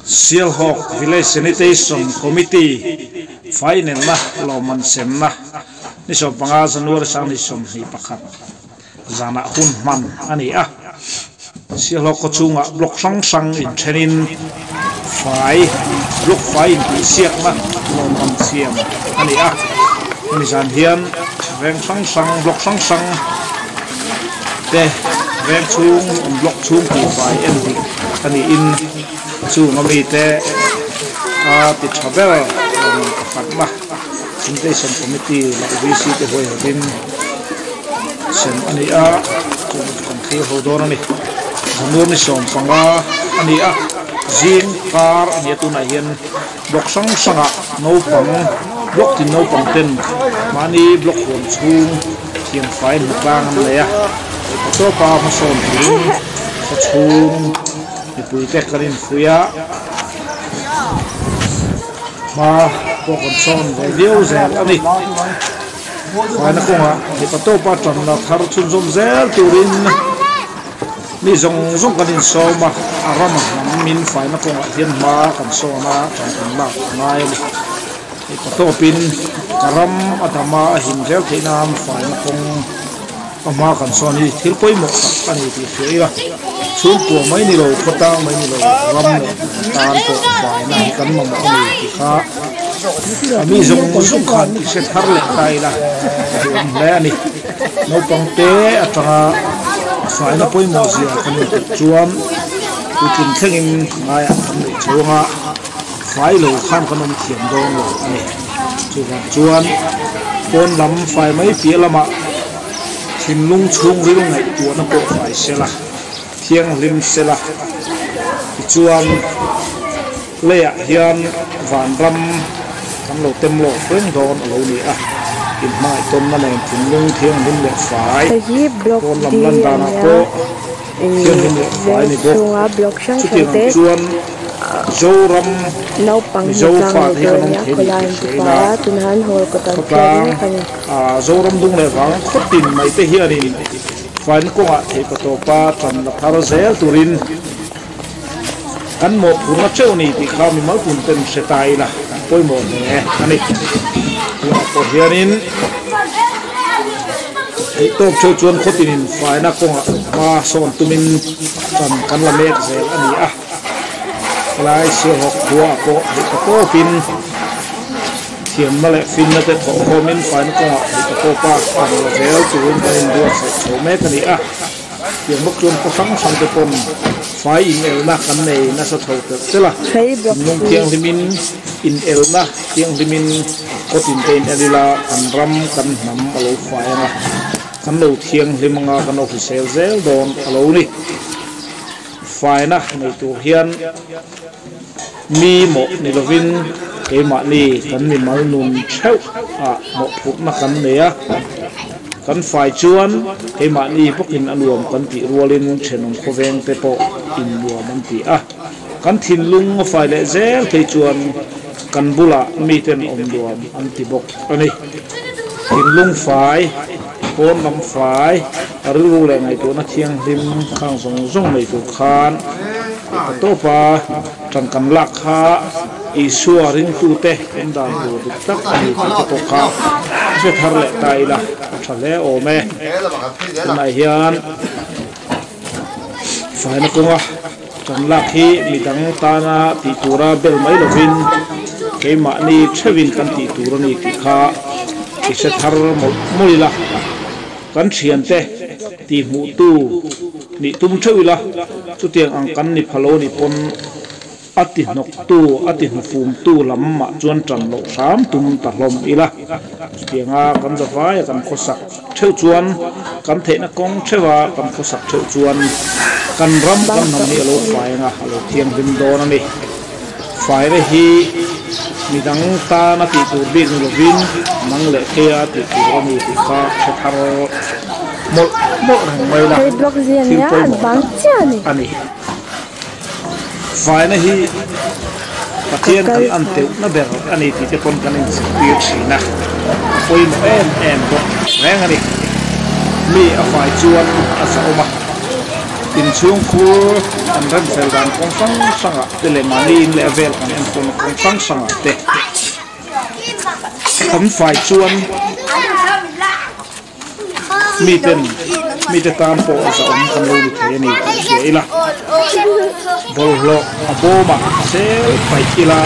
Sialhawk Village Sanitation Committee final-na lawmman semna ni 15 January 2021 zanah hun hman a ni a. Sialhawk khaw chhungah block hrang hrang inthenin fai block fai intihsiakna lawmman siam a ni a. Hemi zan hian veng hrang hrang block hrang hrang te veng chhung awm block chhung tihfai en dik a niin Chung a mite a ti tha ber rawn pakhatna Sanitation Committee leh VC te huaihawtin sem a ni a, chung kan thlir ho dawn a ni. Zanur ni 15 a ni a, zing kar a ni a, tunah hian block hrang hrangah naupang block tin naupang ten mahni block huam chhung thiamfai hnatlang an nei a, theihpatawpa hmasawn turin khawchhung. Mipuite kan infuih a, hma pawh kan sawn ve viau zel a ni. Faina kawngah mipa tawpa tanna thar chhunzawm zel turin mi zawng zawng kan insawm a, a ram hnam min faina kawngah hian hma kan sawn a, tan kan lak a ngai a ni. Mipa tawpin ka ram a dam a, a him zel theih nan faina kawng A hma kan sawn hi thil pawimawh tak a ni tih hria ila, chhungkua mai ni lo, khawtang mai ni lo, ram leh hnam tan pawh faina hi kan mamawh a ni tih kha a mi zawng zawng khan i hre thar leh ta ila a duhawm hle a ni. Naupang te atanga faina pawimawh zia kan intih chuan puitling thlengin ngaiah kan neih chhunga fai lo khan kan awm thiam dawn lo a ni. Chuvang chuan pawn lam fai mai piah lamah thinlung chhungril ngaihtuahna pawh fai sela, thianghlim sela tichuan leiah hian vanram kan lo tem lawk reng dawn a lo ni a. Inhmangaihtawnna nen thinlung thianghlim leh fai pawn lam lan danah pawh thianghlim leh fai ni bawk. Chutiang ang chuan. Zoram Mizo fate hi kan awm thei ni tih hria ila khawtlang Zoram dung leh vang khaw tin mai te hianin faina kawngah theih patawpa tan la thar zel turin kan mawhphurhna teuh ni tih kha mimal tun ten hre ta ila kan pawimawh hle a ni. Tunah pawh hianin theihtawp theuh chuan khaw tinin faina kawngah hma sawn tumin tan kan la mek zel a ni a. Helai Sialhawk khuaah pawh theihpa tawpin thiamna leh finna te thawhkhawmin faina kawngah theihpa tawpa tan la zel turin kan inbuatsaih chho mek a ni a. Tiang bawk chuan khaw hrang hrang te pawn fai inelna kan nei nasa chho telh telh a. Thinlung thianghlimin inelna thianghlimin khaw tin te inel ila kan ram kan hnam a lo fai ang a, kan lo thianghlim anga kan lo hrisel zel dawn a lo ni. Faina nei tur hian mi mawh ni lovin keimahni kan mimal nun theuh ah mawhphurhna kan nei a, kan fai chuan keimahni bawkin a nuam kan tih rualin thenawm khawveng te pawh in nuam an ti a, kan thinlung a fai leh zel phei chuan kan bulah miten awm nuam an ti bawk a ni. Thinlung fai, pawn lam fai. A rilru leh ngaihtuahna thianghlim khang zawng zawng nei tur khan theihpa tawpa tangkam lak kha Isua ringtute awm dan tur dik tak a ni tih te pawh kha hre thar leh ta ila a tha hle awm e. Tunah hian faina kawnga tan lak hi midang tana tih tura bel mai lovin keimahni theuhin kan tih tur a ni tih kha i hre thar mawlh mawlh ila. Kan thiante tihhmuhtu nih tum theuh ila, chutiang ang kan ni phalo ni pawn a ti hnawktu, a ti hnufumtu lam mah chuan tan loh hram tum ta hlawm ila. Chutianga kan zavaia kan khawsak theuh chuan, kan theihna kawng theuha kan khawsak theuh chuan kan ram kan hnam hi a lo fai anga a lo thianghlim dawn a ni. Faina hi midang tana tih tur bik ni lovin nang leh keia tih tur a ni tih kha hre thar mawlh mawlh reng mai la, thil pawimawh tak a ni. Faina hi Pathian kan an teuhna ber a ni tih te pawn kan inzirtir thin a, a pawimawh em em bawk reng a ni. Mi a fai chuan a zahawm a. Inchhungkhur kan rem fel dan kawng hrang hrangah te leh mahni in leh a vel kan enkawlna kawng hrang hrangah te kan fai chuan miten mite tan pawh zahawm kan lo ni thei a ni tih hria ila bawlhhlawh a bawmah zel paih ila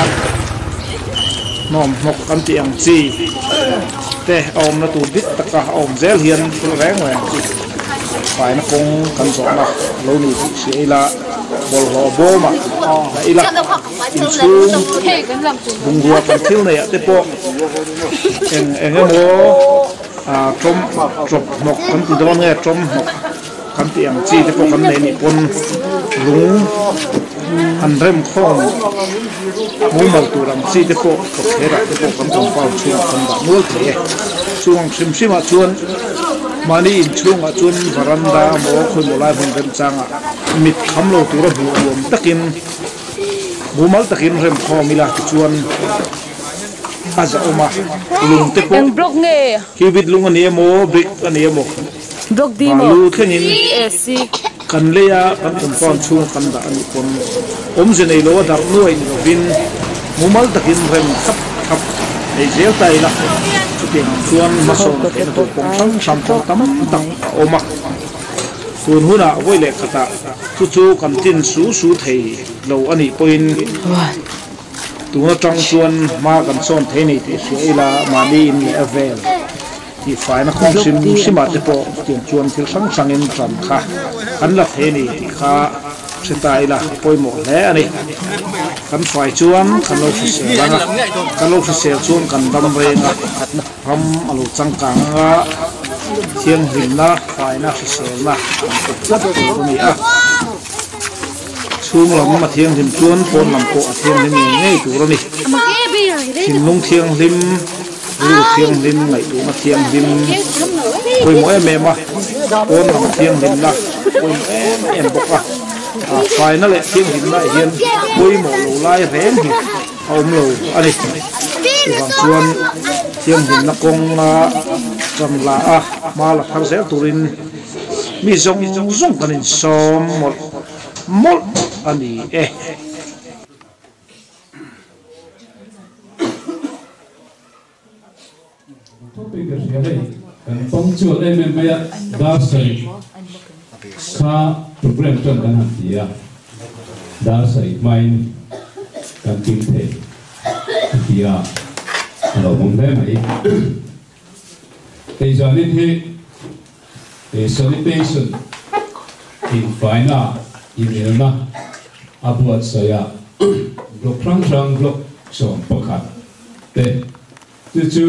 hnawmhnawk kan tih ang chi te a awmna tur dik taka a awm zel hian thil reng reng chu faina kawng kan zawhna a lo ni tih hria ila bawlhhlawh a bawmah dah ila inchhung bungrua kan thil neih ah te pawh eng eng emaw ah tawm tawp hnawk kan ti dawn nge tawm hnawk kan tih ang chi te pawh kan nei nih pawn lung han rem khawm mumal tur ang chi te pawh kawtthler ah te pawh kan compound chhungah kan dah nual thei e chung ang hrim hrim ah chuan mahni inchhungah chuan varanda emaw khawimaw lai hmun remchangah mit kham lo tura hmuh nuam takin mumal takin rem khawm ila tichuan a zahawm a lung te pawh Eng block nge? Cubit lung a ni emaw brick a ni emaw Block D maw? Balu thlengin AC. kan lei a kan compound chhunga kan dah a nih pawn awmze nei lo a darh nuaih ni lovin mumal takin rem thlap thlap nei zel ta ila chutiang ang chuan hmasawn a theihna tur kawng hrang hrang kawng tam tak a awm a. Tun hunah vawi leh khatah chu chu kan tin su su thei lo a nih pawhin tun atang chuan hma kan sawn thei nei tih hria ila mahni in leh a vel tih faina kawng hrim hrimah te pawh chutiang chuan thil hrang hrangin tan kha kan la thei a ni tih kha hre ta ila a pawimawh hle a ni. Kan fai chuan kan lo hrisel ang a, kan lo hrisel chuan kan dam reng a, ram a lo changkang ang a, thianghlimna, faina, hriselna kan kawp tlat tur a ni a. Chhung lam a thianghlim chuan pawn lam pawh a thianghlim ngei ngei tur a ni. Thinlung thianghlim, rilru thianghlim, ngaihtuahna thianghlim pawimawh em em a, pawn lam thianghlimna pawimawh em em bawk a. Faina leh thianghlimna ah hian pawimawh lo lai reng hi a awm lo a ni. Chuvang chuan thianghlimna kawnga ṭan la a, hma la thar zel turin Mi zawng zawng kan insawm mawlh mawlh a ni e. Topic ka hria hei, kan punctual em em mai a, dar sarih kha program chuan kan han ti a, dar sarih hmain kan kim thei a ti a, a lo awm hle mai. Hei zanin hi sanitation infaina inelna a buatsaih a, block hrang hrang block 11 te chu chu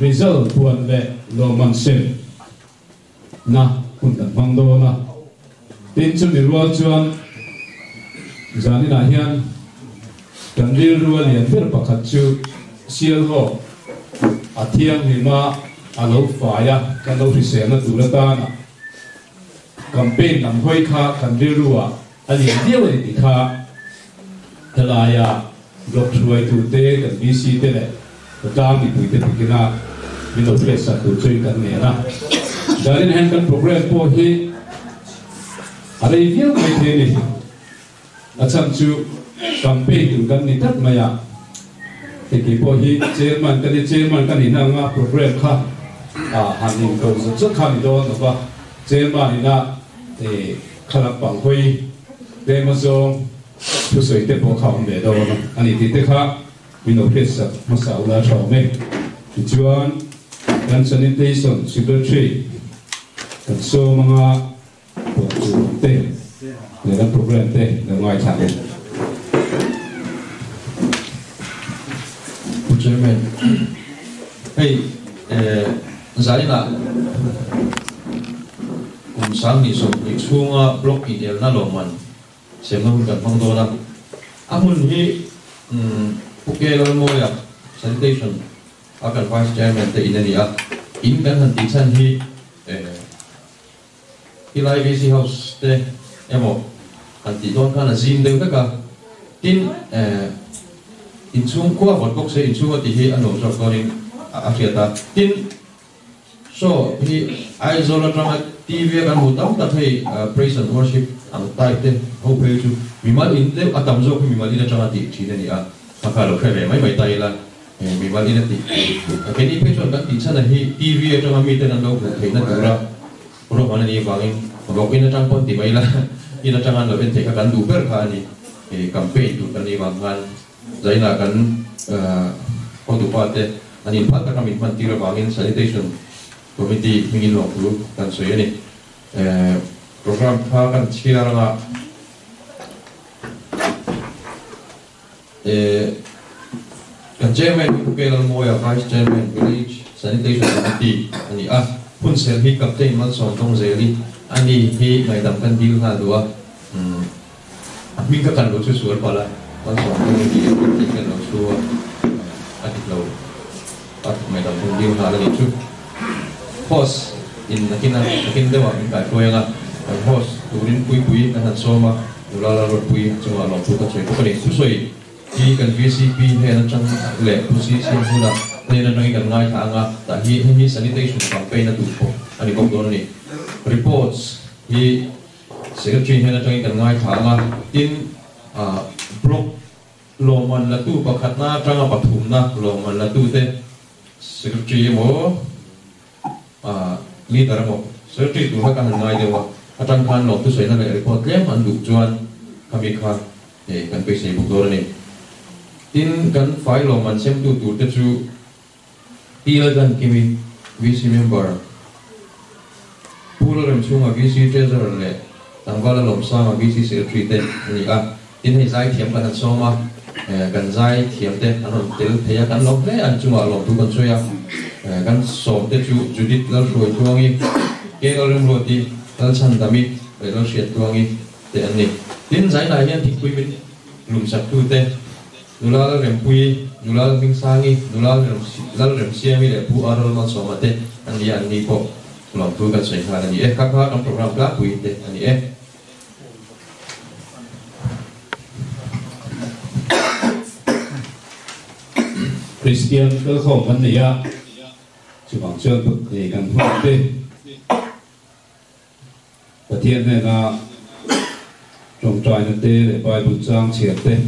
result puan leh lawmman sem na hun kan hmang dawn a, tin chumi rual chuan zaninah hian kan rilru a lian ber pakhat chu Sialhawk a thianghlim a, a lo fai a, kan lo hriselna tur atana campaign lam hawi kha kan rilru ah a lian viau a ni tih kha helaia Block hruaitute, kan VC te leh Khawtlang mipuite takin a min lo hriatsak tur chuin kan ngen a. Zanin hian kan programme pawh hi a rei viau mai thei a ni. A chhan chu campaign tur kan ni tlat mai a. Hei kei pawh hi chairman ka ni, chairman ka nihna anga programme kha han inko zawt zawt kha a ni dawn lo va. Chairman ina kha lampang hawi tlem azawng thusawi te pawh kha a awm ve dawn a ni tih te kha Min lo hriatsak hmasa ula tha awm e. Tichuan, kan Sanitation Secretary kan sawm anga puan tur awm te leh kan programme te lo ngaithla ang. Pu Chairman, hei zainah kum 2020 chhunga block inelna lawmman Semna hun kan hmang dawn a, a hmun hi Pu K Lalmawia, Sanitation a kan Vice Chairman te in a ni a, in kan han tih chhan hi Tilai VC House te emaw han tih dawn khan a zim deuh vek a, tin inchhung khua vawt bawk se inchhung a tih hi a nuam zawk dawnin a hriat a, tin Saw hi Aizawl atanga TV a kan hmuh tam tak hei Praise and Worship. Ang type te ho phei chu mimal in deuh a tam zawk hi mimal in atanga tih thin a ni a, a kha lo hre ve mai mai ta ila mimal in a tih keini phei chuan kan tih chhan a hi TV atanga miten an lo hmuh theihna tura ruahman a nih avangin vawk in atang pawn ti mai ila in atanga an lo en theih kha kan duh ber kha a ni campaign tur kan nih vang khan zainah kan hotupa te an inphal taka min hman tir avangin sanitation committee hmingin lawmthu kan sawi a ni. Program kha kan chhiar anga kan Chairman hi Pu Kelalmawia, Vice Chairman Village Sanitation Committee a ni a, Hunsel hi Captain Malsawmdawngzeli a ni hi ngaihdam kan dil nghal duh a, a hming kha kan lo chhu sual palh a, Malsawmdawngi tih kan lo chhu a, a dik lo. A ngaihdam hun dil nghal a nih chu. Host in nakin a nakin deuh ah min kaihruai ang a, kan host turin Puipui kan han sawm a, nula Lalruatpui chungah lawmthu kan sawi bawk a ni. Thusawi hi kan VCP hnen atang leh Pu Siseng hmuna hnen atangin kan ngaithla ang a, tah hi hei hi sanitation campaign a duh pawh a ni bawk dawn a ni. Reports hi Secretary hnen atangin kan ngaithla ang a, tin block Lawmman latu pakhatna atanga pathumna lawmman latute Secretary emaw Leader emaw Secretary tur kha ka han ngai deuh a, atang khan lawmthu sawina leh report tlem an duh chuan khami kha kan beisei bawk dawn a ni. Tin, kan fai lawmman semtu turte chu Pi Laldan Kimi, VC Member, Pu Lalremchhunga, VC Treasurer leh Tlangvala Lawmsanga, VC Secretary te an ni a. Tin, hei zaithiam kan han sawm a, kan zaithiam te an rawn tel thei a, kan lawm hle an chungah lawmthu kan sawi a. Kan sawm te chu Judith Lalhruaitluangi, K Lalrimruati, Lalchhandami leh Lalhriattluangi te an ni. Tin, zainah hian thingpui min lumsaktu te Nula Lalrempuii, Nula Lalhmingsangi, Nula Lalremsiami leh Pu Arul Malsawma te an ni a, an ni pawh lawmthu kan sawi nghal a ni e. Kha kha kan program tlangpui te a ni e. Kristian kalkhawm kan nei a, chuvang chuan putni kan hman te. Pathian hnena tawngtaina te leh Bible chang chhiar te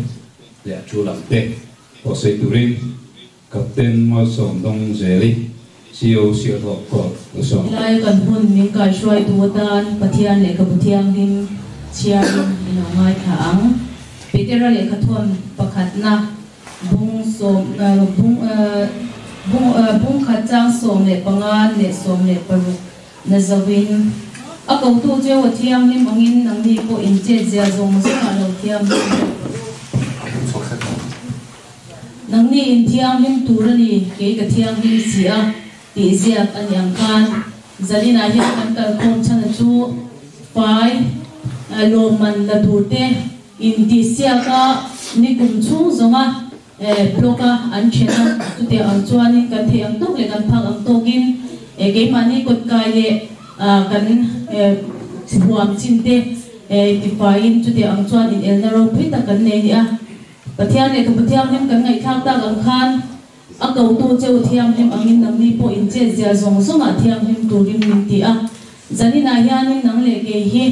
leh a thu lam te pawh sawi turin Captain Malsawmdawng Zeli, CO Sialhawk Court la sawm. Helai kan hun min kaihruaitu atan Pathian lehkhabu thianghlim chhiarin i lo ngaithla ang. Petera lehkhathawn pakhatna bung sawm bung bung bung khat chang 15 leh 16 Na zoin, a kotu cheu a thianghlim angin nangni pawh in chetzia zawng zawngah lo thianghlim deuh rawh u. Nangni in thianghlim tur a ni, kei ka thianghlim si a, tih ziak a ni ang khan. Zalinah hian kan kalkhawm chhana chu fai lawmman la tur te intihsiak a ni kum chhung zawnga Block a an then a, chutiang ang chuanin kan theih ang tawk leh kan phak ang tawkin keimahni kawtkai leh kan huam chin te tifaiin chutiang ang chuan inelna ropui tak kan nei a ni a. Pathian lehkhabu thianghlim kan ngaihthlak tak ang khan a kotu cheu thianghlim angin nangni pawh inchet zia zawng zawngah thianghlim turin min ti a. Zaninah hianin nang leh kei hi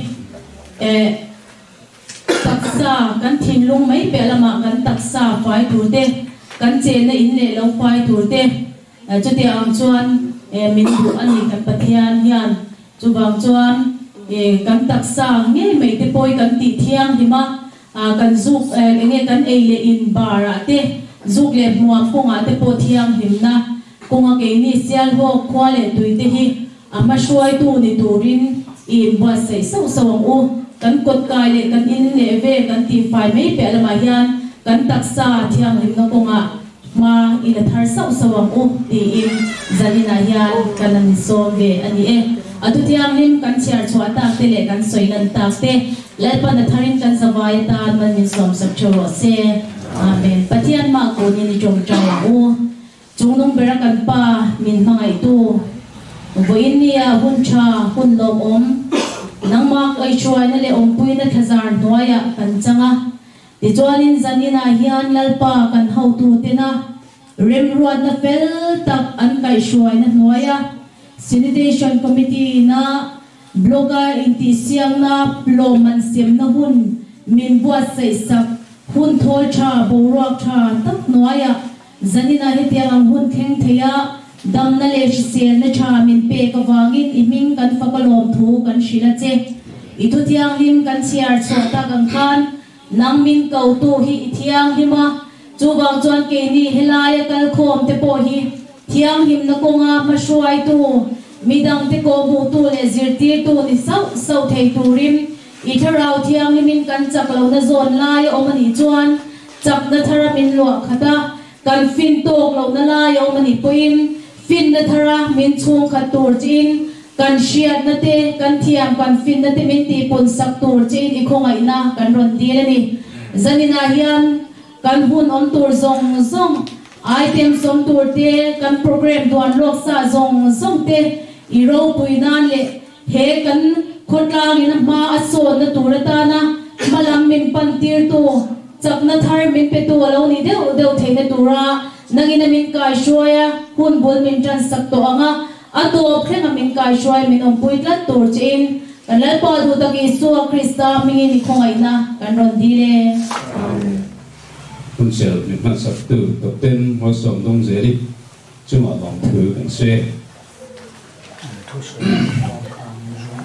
Taksa, kan thinlung mai piah lamah kan taksa fai tur te, kan chenna in leh lo fai tur te, chutiang ang chuan min duh a ni kan Pathian hian. Chuvang chuan kan taksa ngei mai te pawh hi kan tih thianghlim a, kan zuk eng nge kan ei leh in bar ah te, zuk leh hmuam kawngah te pawh thianghlimna kawnga keini Sialhawk khua leh tui te hi A hmahruaitu ni turin i inbuatsaih sauh sauh ang u. Kan kawtkai leh kan in leh vel kan tihfai mai piah lamah hian kan taksa thianghlimna kawngah hma i la thar sauh sauh ang u tiin zaninah hian kan han insawm ve a ni e. A thu thianghlim kan chhiar chhuah tak te leh kan sawi lan tak te Lalpan a tharin kan zavai atan man min sawmsak theuh rawh se. Amen. Pathian mah kunin i tawngtai ang u. Chungnung bera kan Pa min hmangaihtu, vawiin nia hun tha, hun lawmawm, nangmah kaihhruaina leh awmpuina thlazar hnuaiah kan chang a. Tichuanin zaninah hian Lalpa kan hotutena remruatna fel tak an kaihhruaina hnuaia Sanitation Committee-na. Blog-a intihsiakna lawmman semna hun min buatsaih sak hun thawl tha, boruak tha tak hnuaiah zaninah hetiang ang hun thleng theia damna leh hriselna tha min pek avangin i hming kan fak a lawmthu kan hrilh a che. I thu thianghlim kan chhiar chhuah tak ang khan nang min kotu hi i thianghlim a, chuvang chuan keini helaia kalkhawm te pawh hi Thianghlimna kawnga hmahruaitu, midangte kawhhmuhtu leh zirtirtu ni sauh sauh thei turin i thlarau thianghlimin kan chak lohna zawn lai a awm a nih chuan chakna thara min luah khat a, kan fin tawk lohna lai a awm a nih pawhin finna thara min chhungkhat tur chiin kan hriatna te, kan thiam kan finna te min tihpun sak tur chiin i khawngaihna kan rawn dil a ni. Zaninah hian Kan hun awm tur zawng zawng, item sawm tur te, kan program duan lawk sa zawng zawng te i ropui nan leh he kan khawtlangin a hma a sawnna tur atana hmalam min pan tirtu, chakna thar min petu a lo ni deuh deuh theihna tura nangina min kaihruai a, hun bul min tan sak tawh ang a, a tawp thlenga min kaihruai min awmpui tlat tur chiin Kan Lalpa duh tak Isua Krista hmingin i khawngaihna kan rawn dil e. Amen. Hunchel min hmansaktu Docten Malsawm Dawngzeli chungah lawmthu kan se.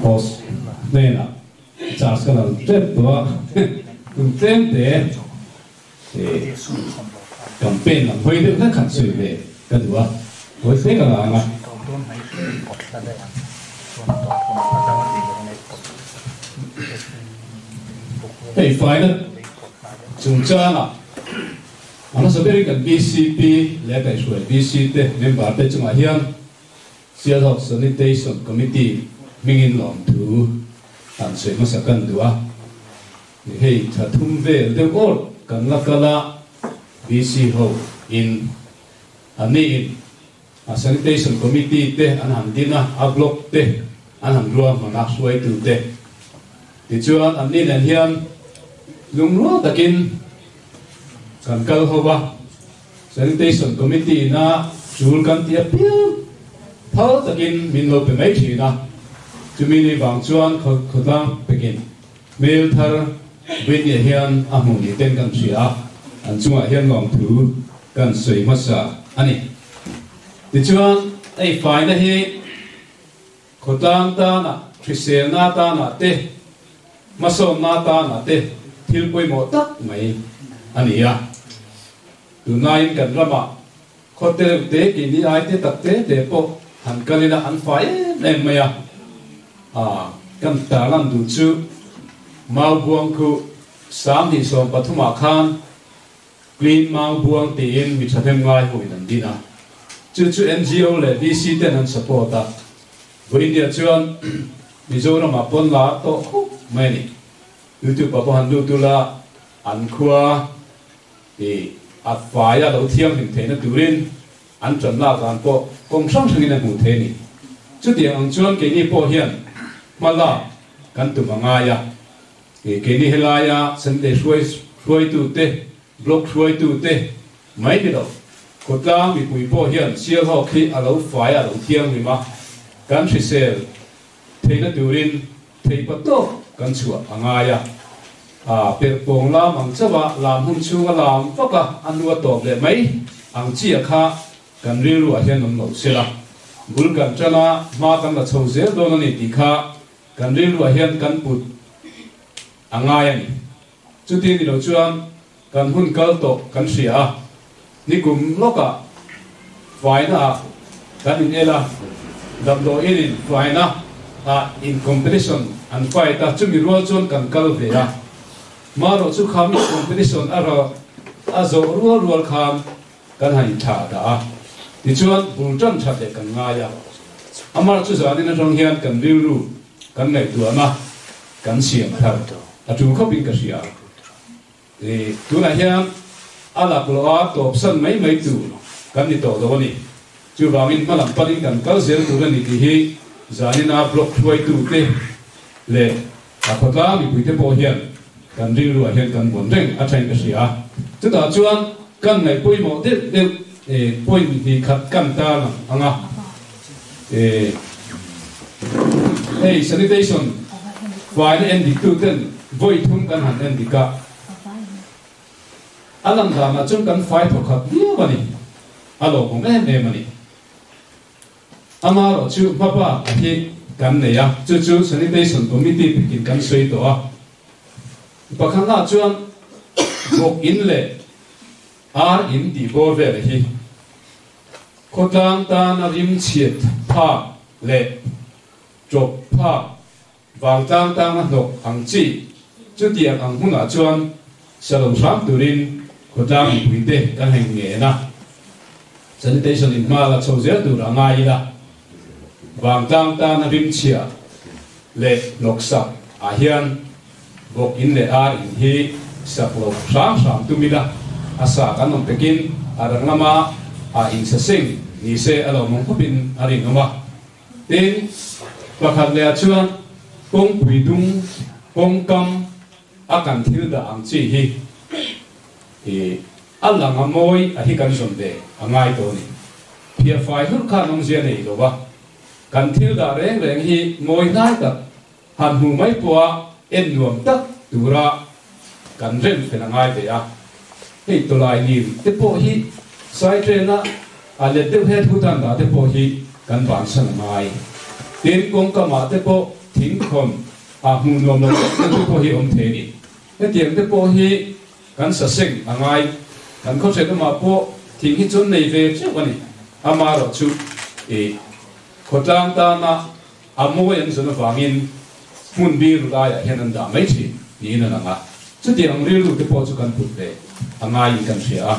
Host hnenah charge ka lal tep tawh a, kum tlem te campaign lam hawi deuh hlek khat sawi ve ka duh a, hawi hle ka la ang a. Hei faina chungchangah a hmasa berin kan BCP leh a kaihhruai BC te member te chungah hian Sialhawk Sanitation Committee hmingin lawmthu han sawi hmasa kan duh a. Hei tha thum vel deuh awrh kan la kal a, BC ho in an ni in a Sanitation Committee te an han din a, a block te an han ruahman a hruaitu te. Tichuan an ni nen hian lungrual takin kan kal ho a, Sanitation Committee ina chul kan ti apiang phal takin min lo pe mai thin a, chumi ni vang chuan khawtlang pekin Hmel thar Whitney-a hian a hmuh ni ten kan hria a, an chungah hian lawmthu kan sawi hmasa a ni. Tichuan, hei faina hi khawtlang tana, hriselna tana te, hmasawnna tana te thil pawimawh tak mai a ni a. Tunlaiin kan ramah khaw te reuh te, keini ai te tak te te pawh han kal ila an fai em em mai a. A kan tarlan duh chu Maubuang khu 2013 ah khan Clean Maubuang tiin mi thahnem ngai ho in an din a, chu chu NGO leh VC ten an support a, Vawiindia chuan Mizoram ah pawn lar tawh khawp mai a ni. YouTube ah pawh han lut ula an khua i a faia lo thianghlim theihna turin An ṭan lak dan pawh kawng hrang hrangin a hmuh thei a ni. Chutiang ang chuan keini pawh hian hma lak kan tum a ngai a. Keini helaia Sente hruai hruaitute, Block hruaitute mai ni lo, khawtlang mipui pawh hian Sialhawk hi a lo fai a, a lo thianghlim a, kan hrisel theihna turin Theipa tawk kan chhuah a ngai a, a perhpawng lam ang chauh a, lam hun chhunga lam vak a, a nu a tawp leh mai ang chi a kha kan rilru ah hian awm lo sela, bul kan tan a, hma kan la chho zel dawn a ni tih kha kan rilru ah hian kan put a ngai a ni. Chuti ni lo chuan kan hun kal tawh kan hria a, nikum lawkah faina ah kan in el a, damdawiin in faina ah in competition an fight a, chumi rual chuan kan kal ve a, marawh chu kham in competition a rawh a zawh rual rual khan kan han in thlah dah a, tichuan bul tan that leh kan ngai a, amar chu zanin atang hian kan rilru kan ngaihtuahna kan siam thar a tul khawpin ka hria. Tunah hian a laklawh a tawpsan mai mai tur kan ni tawh lo a ni. Chuvangin hmalam panin kan kal zel tur a ni tih hi zanina block hruaitute leh a khawtlang mipuite pawh hian kan rilruah hian kan vawn reng a thain ka hria a. Chutah chuan kan ngaih pawimawh deuh deuh point hnih khat kan tarlang ang a. Hei sanitation faina en dik tu ten vawi thum kan han en dik a, a lang danah chuan kan fai thawkhat viau a ni, a lawmawm em em a ni. Amaherawh chu hmabak a hi kan nei a, chu chu Sanitation Committee pekin kan sawi tawh a. Pakhatnaah chuan vawk in leh ar in tih bawr vel a hi khawtlang tana rim chhiat phak leh ṭawp phak vangtlang tana hnawk ang chi chutiang ang hunah chuan sa lo hram turin khawtlang mipuite kan heng ngen a. Sanitation in hma la chho zel tur a ngai ila, vangtlang tana rim chhia leh hnawk sak ah hian vawk in leh ar in hi sak lo hram hram tum ila, a sa kan awm pekin a rang lama ah in sa seng ni se a lo mawng khawpin a rinawm a. Tin, pakhat leh ah chuan kawngpui dung kawngkam a kan thil dah ang chi hi i A lang a mawi a hi kan zawn ve a ngai tawh a ni. Phiah fai hlurh khan awmzia nei lo a, kan thil dah reng reng hi mawi hnai tak, han hmuh mai pawha en nuam tak tura kan rem fel a ngai ve a. Hei tawlai lir te pawh hi sai train a a let deuh het hut han dah te pawh hi kan bansan a ngai. Tin, kawngkamah te pawh thingkhawn a hmuh nuam lo tak na te pawh hi awm thei a ni. Hetiang te pawh hi Kan saseng a ngai. Kan khawhret awmah pawh thing hi chuan nei ve teuh a ni. Amaherawh chu i khawtlang tana a mawi an zawn avangin hmun biru laiah hian an dah mai thin niin a lang a. Chutiang ang rilru te pawh chu kan put ve a ngaiin kan hria a.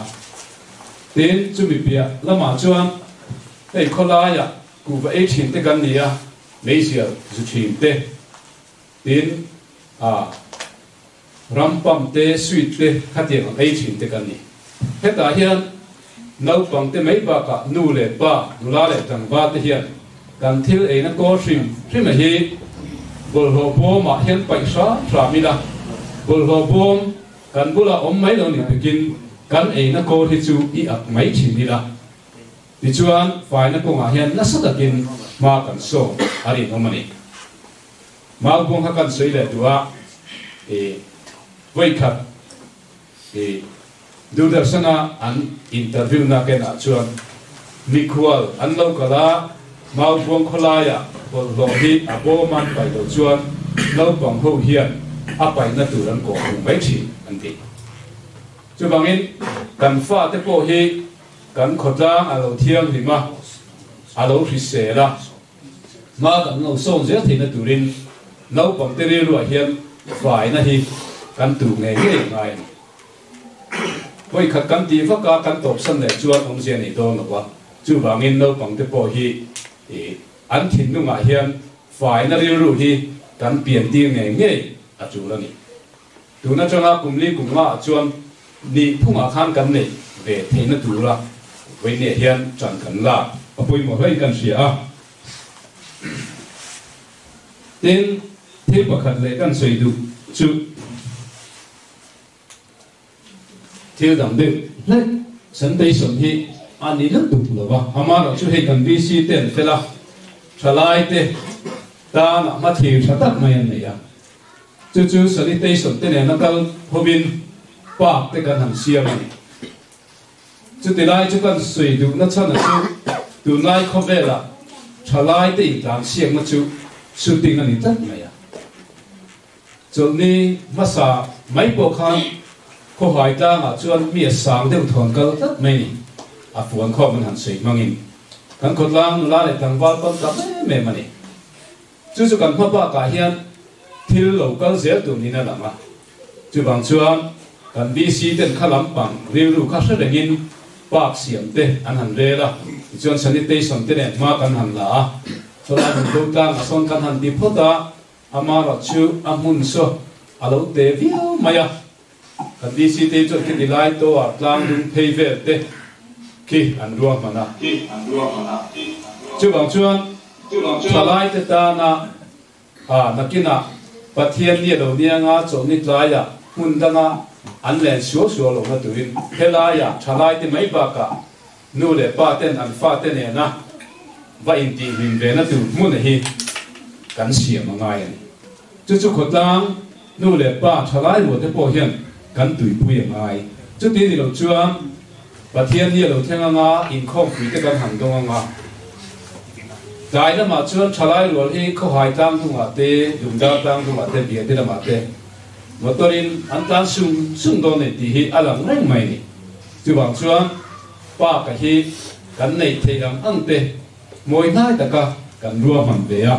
Tin, chumi piah lamah chuan hei khawlaiah kuhva ei thin te kan ni a, meizial zu thin te, tin, a. Ram pump te, sweet te khatiang ang ei thin te kan ni. Hetah hian naupang te mai bakah nu leh pa, nula leh tlangval te hian kan thil eina kawl hrim hrim a hi bawlhhlawh bawmah hian paih hram hram ila, bawlhhlawh bawm kan bulah awm mai lo ni pekin kan eina kawl hi chu i ak mai thin ila. Tichuan faina kawngah hian nasa takin hma kan sawm a rinawm a ni. Maubuang kha kan sawi leh duh a, i vawikhat i Doordarshan-a an interview na kenah chuan mikhual an lo kal a, Maubuang khawlaiah bawlhhlawh hi a bawm an paih loh chuan naupang ho hian a paihna tur an kawh hmu mai thin an ti. Chuvangin kan fate pawh hi kan khawtlang a lo thianghlim a, a lo hrisel a, Hma kan lo sawn zel theihna turin naupangte rilruah hian faina hi kan tur ngei ngei a ngai a ni. Vawikhat kan tih vak a, kan tawpsan leh chuan awmzia nei dawn lo a, chuvangin naupangte pawh hi an thinlungah hian faina rilru hi kan piantir ngei ngei a tul a ni. Tun atanga kum li kum ngaah chuan Nih phungah khan kan neih ve theihna tura vawinia hian ṭan kan lak a pawimawh hlei kan hria a. Tin, thil pakhat leh kan sawi duh chu thil dang deuh hlek sanitation hi a ni lutuk lo va, amaherawh chu hei kan VC te an fel a, ṭhalai te tanah hmathlir ṭha tak mai an nei a. Chu chu sanitation te nena kal hovin park te kan han siam a ni. Chuti lai chu kan sawi duhna chhan a chu tunlai khawvelah thalai te intlan siakna chu shooting a ni tlat mai a. Chawlhni hmasa mai pawh khan khawhai tlangah chuan mi a sang deuh thawn kal tlat mai ni. A fuan khawm an han sawi hmangin kan khawtlang nula leh tlangval pawn tam em em a ni. Chu chu kan hma bakah hian thil lo kal zel tur niin a lang a. Chuvang chuan kan VC ten kha lampang rilru kha hre rengin park siam te an han rel a, tichuan sanitation te nen hma kan han la a, chawlai hmun bo tlangah sawn kan han ti phawt a, amaherawh chu a hmun saw a lo te viau mai a. Kan VC te chuan khiti lai tawah tlang dung phei vel te khi an ruahman a. Chuvang chuan thalai te tana a nakinah Pathian ni a lo nianga chawlhni tlaiah hmun danga an len suau suau lohna turin helaiah thalai te mai bakah nu leh pa ten an fate nena va intihhlim vena tur hmun hi kan siam a ngai a ni. Chu chu khawtlang nu leh pa thalai rual te pawh hian kan tuipui a ngai. Chuti ni lo chuan Pathian hi a lo thleng anga inkhawmpui te kan han dawng anga tlai lamah chuan thalai rual hi khawhai tlang dungah te, Dumdar tlang dungah te, Biate lamah te motor in an tlan sung sung dawn nei tih hi a lang reng mai a ni. Chuvang chuan park-a hi kan neih theih ang ang te mawi hnai taka kan ruahman ve a,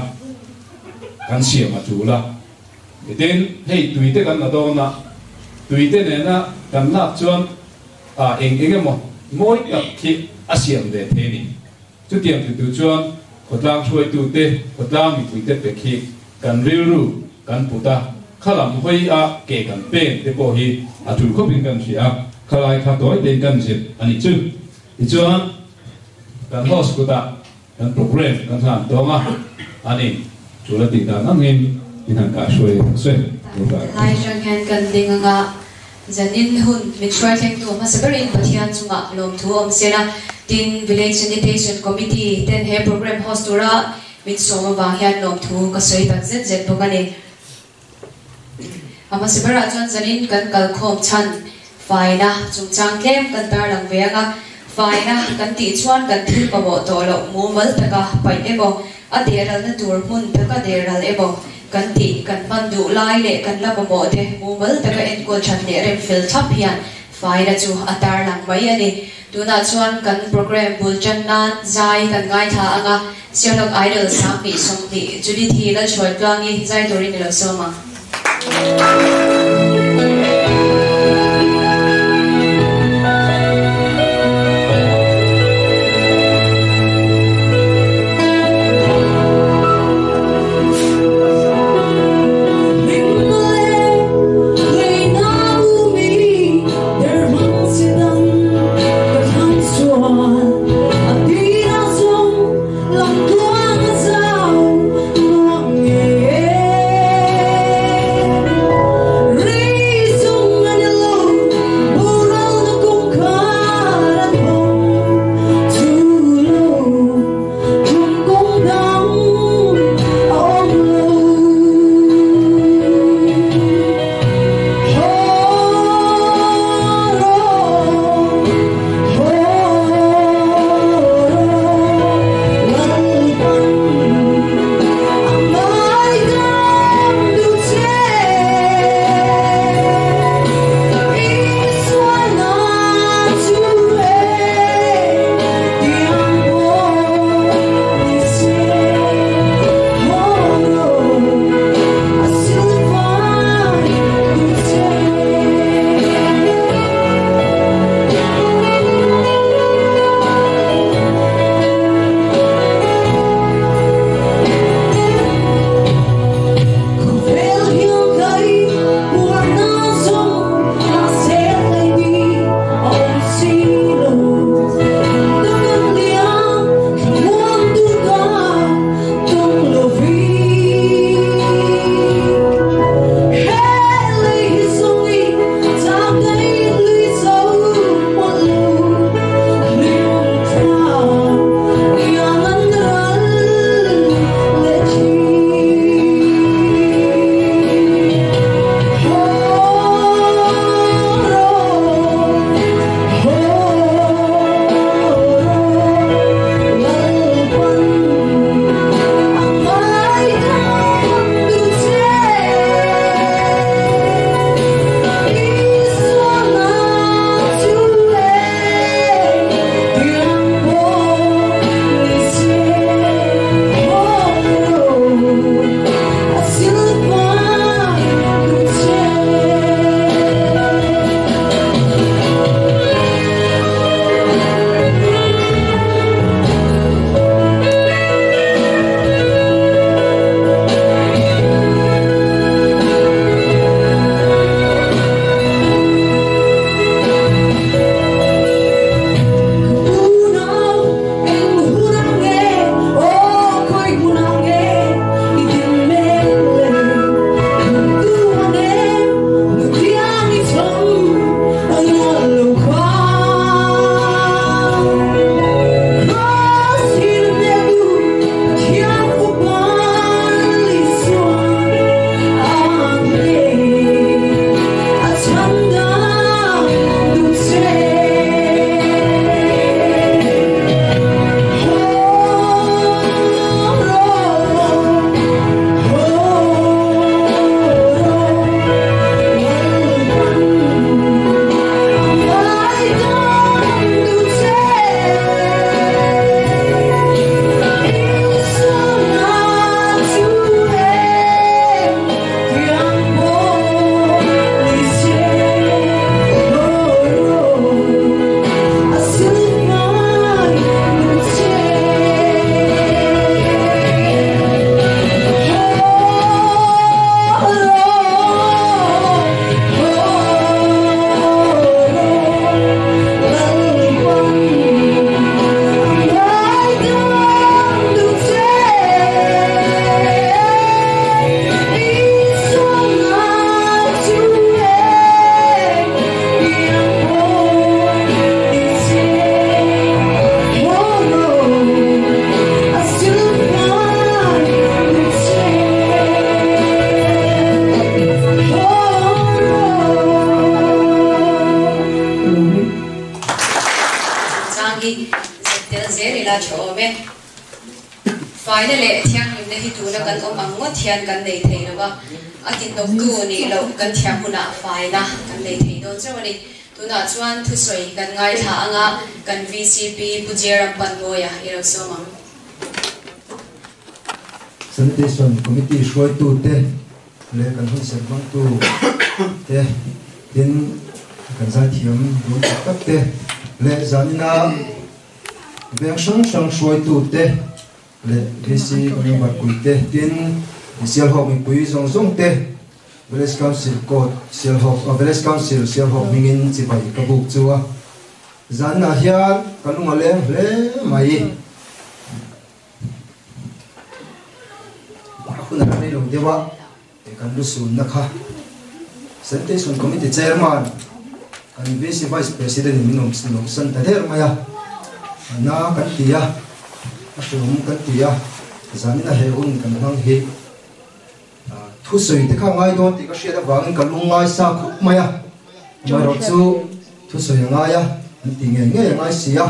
kan siam a tul a. Tin, hei tui te kan la dawn a, tui te nena kan lak chuan ah eng eng emaw mawi tak khi a siam ve thei a ni. Chutiang ti tur chuan khawtlang hruaitute, khawtlang mipuite pe khi kan rilru kan put a, khalam hawi a ke kan pen te pawh hi a tul khawpin kan hria a, khalai kha tawi tein kan zir a nih chu. Tichuan kan host kutah kan program kan hlan tawng a, a ni tul a tih dan angin in han kahhruai ang che. Helai atang hian kan ding anga Zanin hun min hruai thlengtu hmasa berin Pathian chungah lawmthu awm sela, tin Village Sanitation Committee ten he program host tura min sawm avang hian lawmthu ka sawi tak zet zet bawk a ni. A hmasa berah chuan zanin kan kalkhawm chhan faina chungchang tlem kan tarlang ve ang a, faina kan tih chuan kan thil mamawh tawh loh mumal taka paih emaw, a dehralna tur hmun taka dehral emaw kan tih kan hman duh lai leh kan la mamawh te mumal taka enkawl that leh rem fel thlap hian faina chu a tarlang mai a ni. Tunah chuan kan program bul tan nan zai kan ngaithla ang a, Sialhawk Idol 2020 Judith hi Lalhruai Tluangi zai turin i lo sawm ang. hi zep tel zel ila tha awm e. Faina leh thianghlimna hi tuna kan awm ang ngawt hian kan nei thei lo va, a tihnawktu nih loh kan thiam hunah faina kan nei thei dawn chauh a ni. Tunah chuan thusawi kan ngaithla anga kan vcp Pu Jeram Panmawia i lo sawm ang. Sanitation Committee hruaitute leh kan hun serh hmangtu te tin kan zaithiam dun tak tak te leh zanina veng hrang hrang hruaitu te leh VC member pui te tin Sialhawk mipui zawng zawng te Village Council Court Sialhawk Village Council Sialhawk hmingin chibai ka buk chu a zaninah hian ka lung a leng hle mai. A hun a rei lo deuh a, kan lu sunna kha Sanitation Committee Chairman kan VC Vice President in min awm san ta der mai a, na kan ti a, a hreawm kan ti a, zanin a he hun kan hmang hi thusawi te kha a ngai dawn tih ka hriat avangin ka lung ngai sa khawp mai a, amaherawhchu thusawi a ngai a, an ti ngei ngei a ngai si a.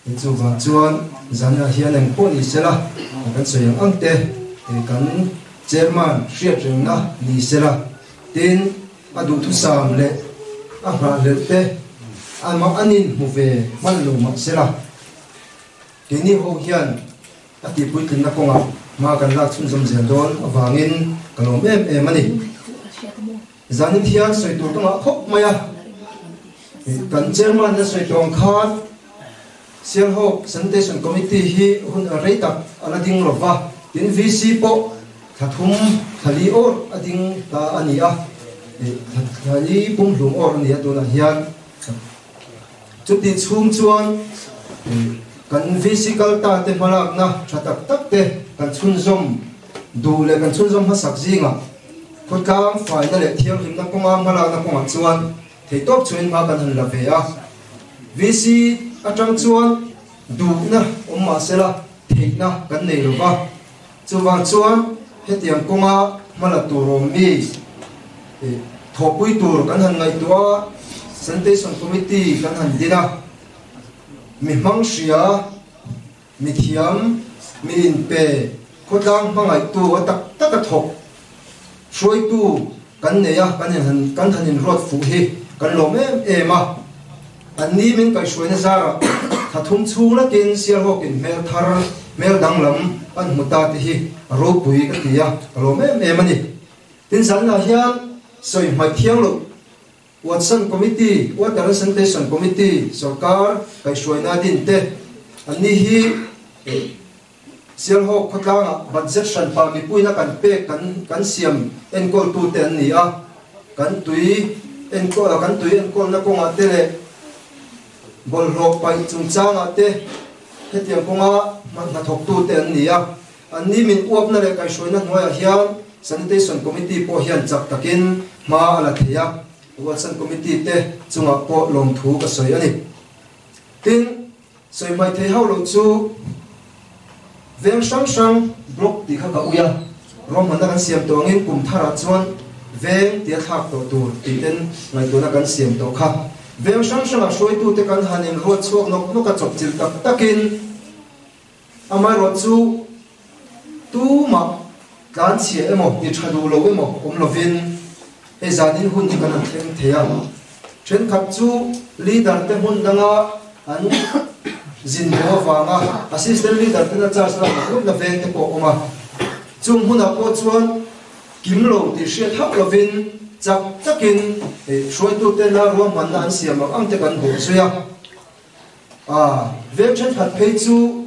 Hei chuvang chuan zanah hian eng pawh ni sela kan sawi ang ang te kan chairman hriat rengna ni sela tin a duhthusam leh a nghahhlelh te amah an inhmu ve hman lo mah sela keini ho hian a tihpuitlinna kawngah hma kan lak chhunzawm zel dawn avangin ka lawm em em a ni. Zanin hian sawi tur ka ngah khawp mai a, kan chairman na sawi tawng khan Sialhawk Sanitation Committee hi hun a rei tak a la ding lo va, tin VC pawh thla thum thla li awr a ding ta a ni a, thla li pumhlum awr a ni a tunah hian. Chuti chhung chuan kan VC kal ta te hmalakna tha tak tak te kan chhunzawm duh leh kan chhunzawm hmasak zingah khawtlang faina leh thianghlimna kawnga hmalakna kawngah chuan theihtawp chungin hma kan han la ve a. VC atang chuan duhna awm mah sela theihna kan nei lo va, chuvang chuan hetiang kawnga hmala tur awm mi thawhpui tur kan han ngaihtuah a, Sanitation Committee kan han din a, mi hmang hria, mi thiam, mi inpe, khawtlang hmangaihtu a tak taka thawk hruaitu kan nei a, kan inhan kan han inruat fuh hi kan lawm em em a. An ni min kaihhruaina zarah thla thum chhung lakin Sialhawkin hmel thar, hmel danglam an hmu ta te hi a ropui ka ti a, ka lawm em em a ni. Tin zanah hian sawi hmaih thiang loh Watson Committee, Water and Sanitation Committee, sorkar kaihhruaina din te an ni hi Sialhawk khawtlangah budget hranpa mipuina kan pek kan kan siam enkawltute an ni a, kan tui enkawl kan tui enkawlna kawngah te leh bawlhhlawh paih chungchangah te hetiang kawnga hnathawktute an ni a. An ni min uapna leh kaihhruaina hnuaiah hian Sanitation Committee pawh hian chak takin hma a la thei a, Watson Committee te chungah pawh lawmthu ka sawi a ni. Tin, sawi hmai thei hauh loh chu veng hrang hrang block tih kha ka ui a, ruahmanna kan siam tawh angin kum tharah chuan veng tia thlak tawh tur tih ten ngaihtuahna kan siam tawh kha. Veng hrang hrangah hruaitute kan han inruat chhuak nawk nawk a chawpchilh tak takin, Amaherawhchu chu tumah tlanchhia emaw, ni tha duh lo emaw awm lovin hei zanin hun hi kan han thleng thei a. Thenkhat chu leader te hmun danga an zin bo avanga assistant leader tena charge lak loh hlawm na veng te pawh a awm a. Chung hmunah pawh chuan kim lo tih hriat hauh lovin chak takin hruaitutena ruahmanna an siam ang ang te kan bawhzui a. A veng thenkhat phei chu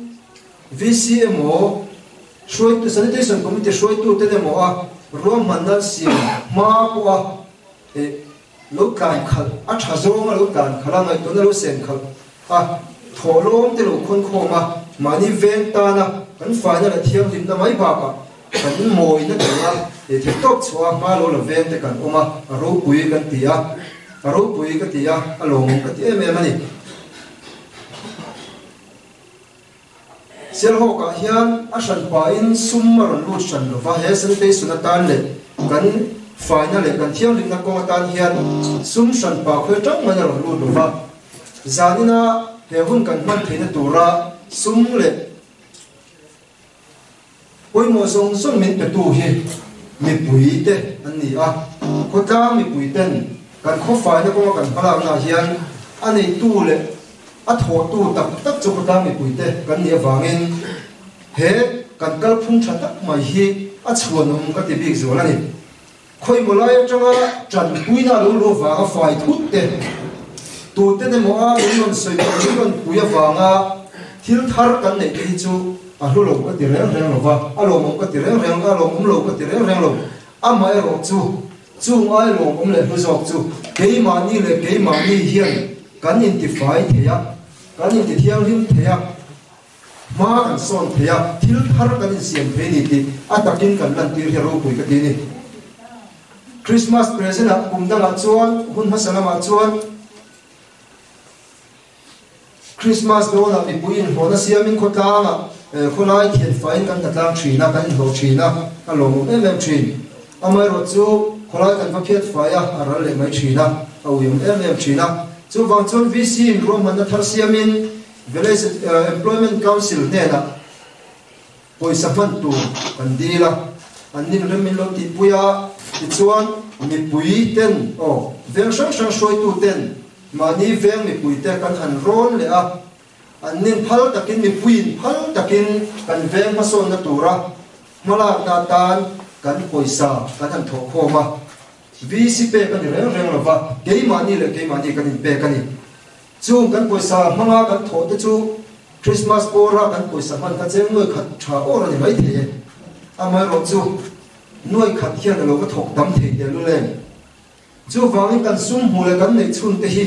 VC emaw hruaitu Sanitation Committee hruaitu ten emaw a ruahmanna an siam hma pawh a eh lo tlan khalh a tha zawng a lo tlan khalh a ngaihtuahna lo sen khalh a thawhlawm te lo khawn khawm a mahni veng tana kan faina leh thianghlimna mai bakah kan mawina tura eh theihtawp chhuah a hma lo la veng te kan awm a a ropui kan ti a. A ropui ka ti a, a lawmawm ka ti em em a ni. Sialhawkah hian a hran pahin sum a rawn lut hran lo va, he sanitation atan leh kan faina leh kan thianghlimna kawng atan hian sum hran pa khawi tang mai a rawn lut lo va. Zanina. he hun kan hman theihna tura sum leh pawimawh zawng zawng min petu hi mipui te an ni a. Khawtlang mipui ten kan khawfaina kawnga kan hmalaknaah hian a neitu leh a thawhtu tak tak chu khawtlang mipui te kan nih avangin he kan kalphung tha tak mai hi a chhuanawm ka ti bik zual a ni. Khawimaw lai atanga tanpuina a lo luh avanga fai thut te, tuten emaw a min rawn sawi pawh min rawn pui avanga thil thar kan neih te hi chu a hlu lo ka ti reng reng lo va, a lawmawm ka ti reng reng, a lawmawm lo ka ti reng reng lo. Amaherawh chu, chung ai lawmawm leh hlu zawk chu keimahni leh keimahni hian kan intifai thei a, kan intithianghlim thei a, Hma kan sawn thei a, thil thar kan insiam thei ni tih a takin kan lantir hi a ropui ka ti a ni. Christmas present ah kum dangah chuan hun hmasa lamah chuan Christmas dawnah mipui inhlawhna siamin khawtlangah khawlai thianfaiin kan hlatlang thin a, kan inhlawh thin a, a lawmawm em em thin. Amaherawh chu khawlai kan va phiat fai a, a ral leh mai thin a, a uiawm em em thin a. Chuvang chuan VC in ruahmanna thar siamin Village Employment Council hnenah pawisa hman tur kan dil a, an nin rem min lo tihpui a, tichuan mipui ten aw veng hrang hrang hruaitu ten mahni veng mipui te kan han rawn leh a, an nin phal takin mipuiin phal takin kan veng hmasawnna tura hmalakna atan kan pawisa kan han thawhkhawm a, VC pek a ni reng reng lova, keimahni leh keimahni kan inpek a ni. Chung kan pawisa hmanga kan thawh te chu Christmas bawra kan pawisa hman kha cheng nuai khat tha awr a ni mai thei e. Amaherawh chu nuai khat hian a lo va thawk tam thei teh lul em. Chuvangin kan sum hmuh leh kan neih chhun te hi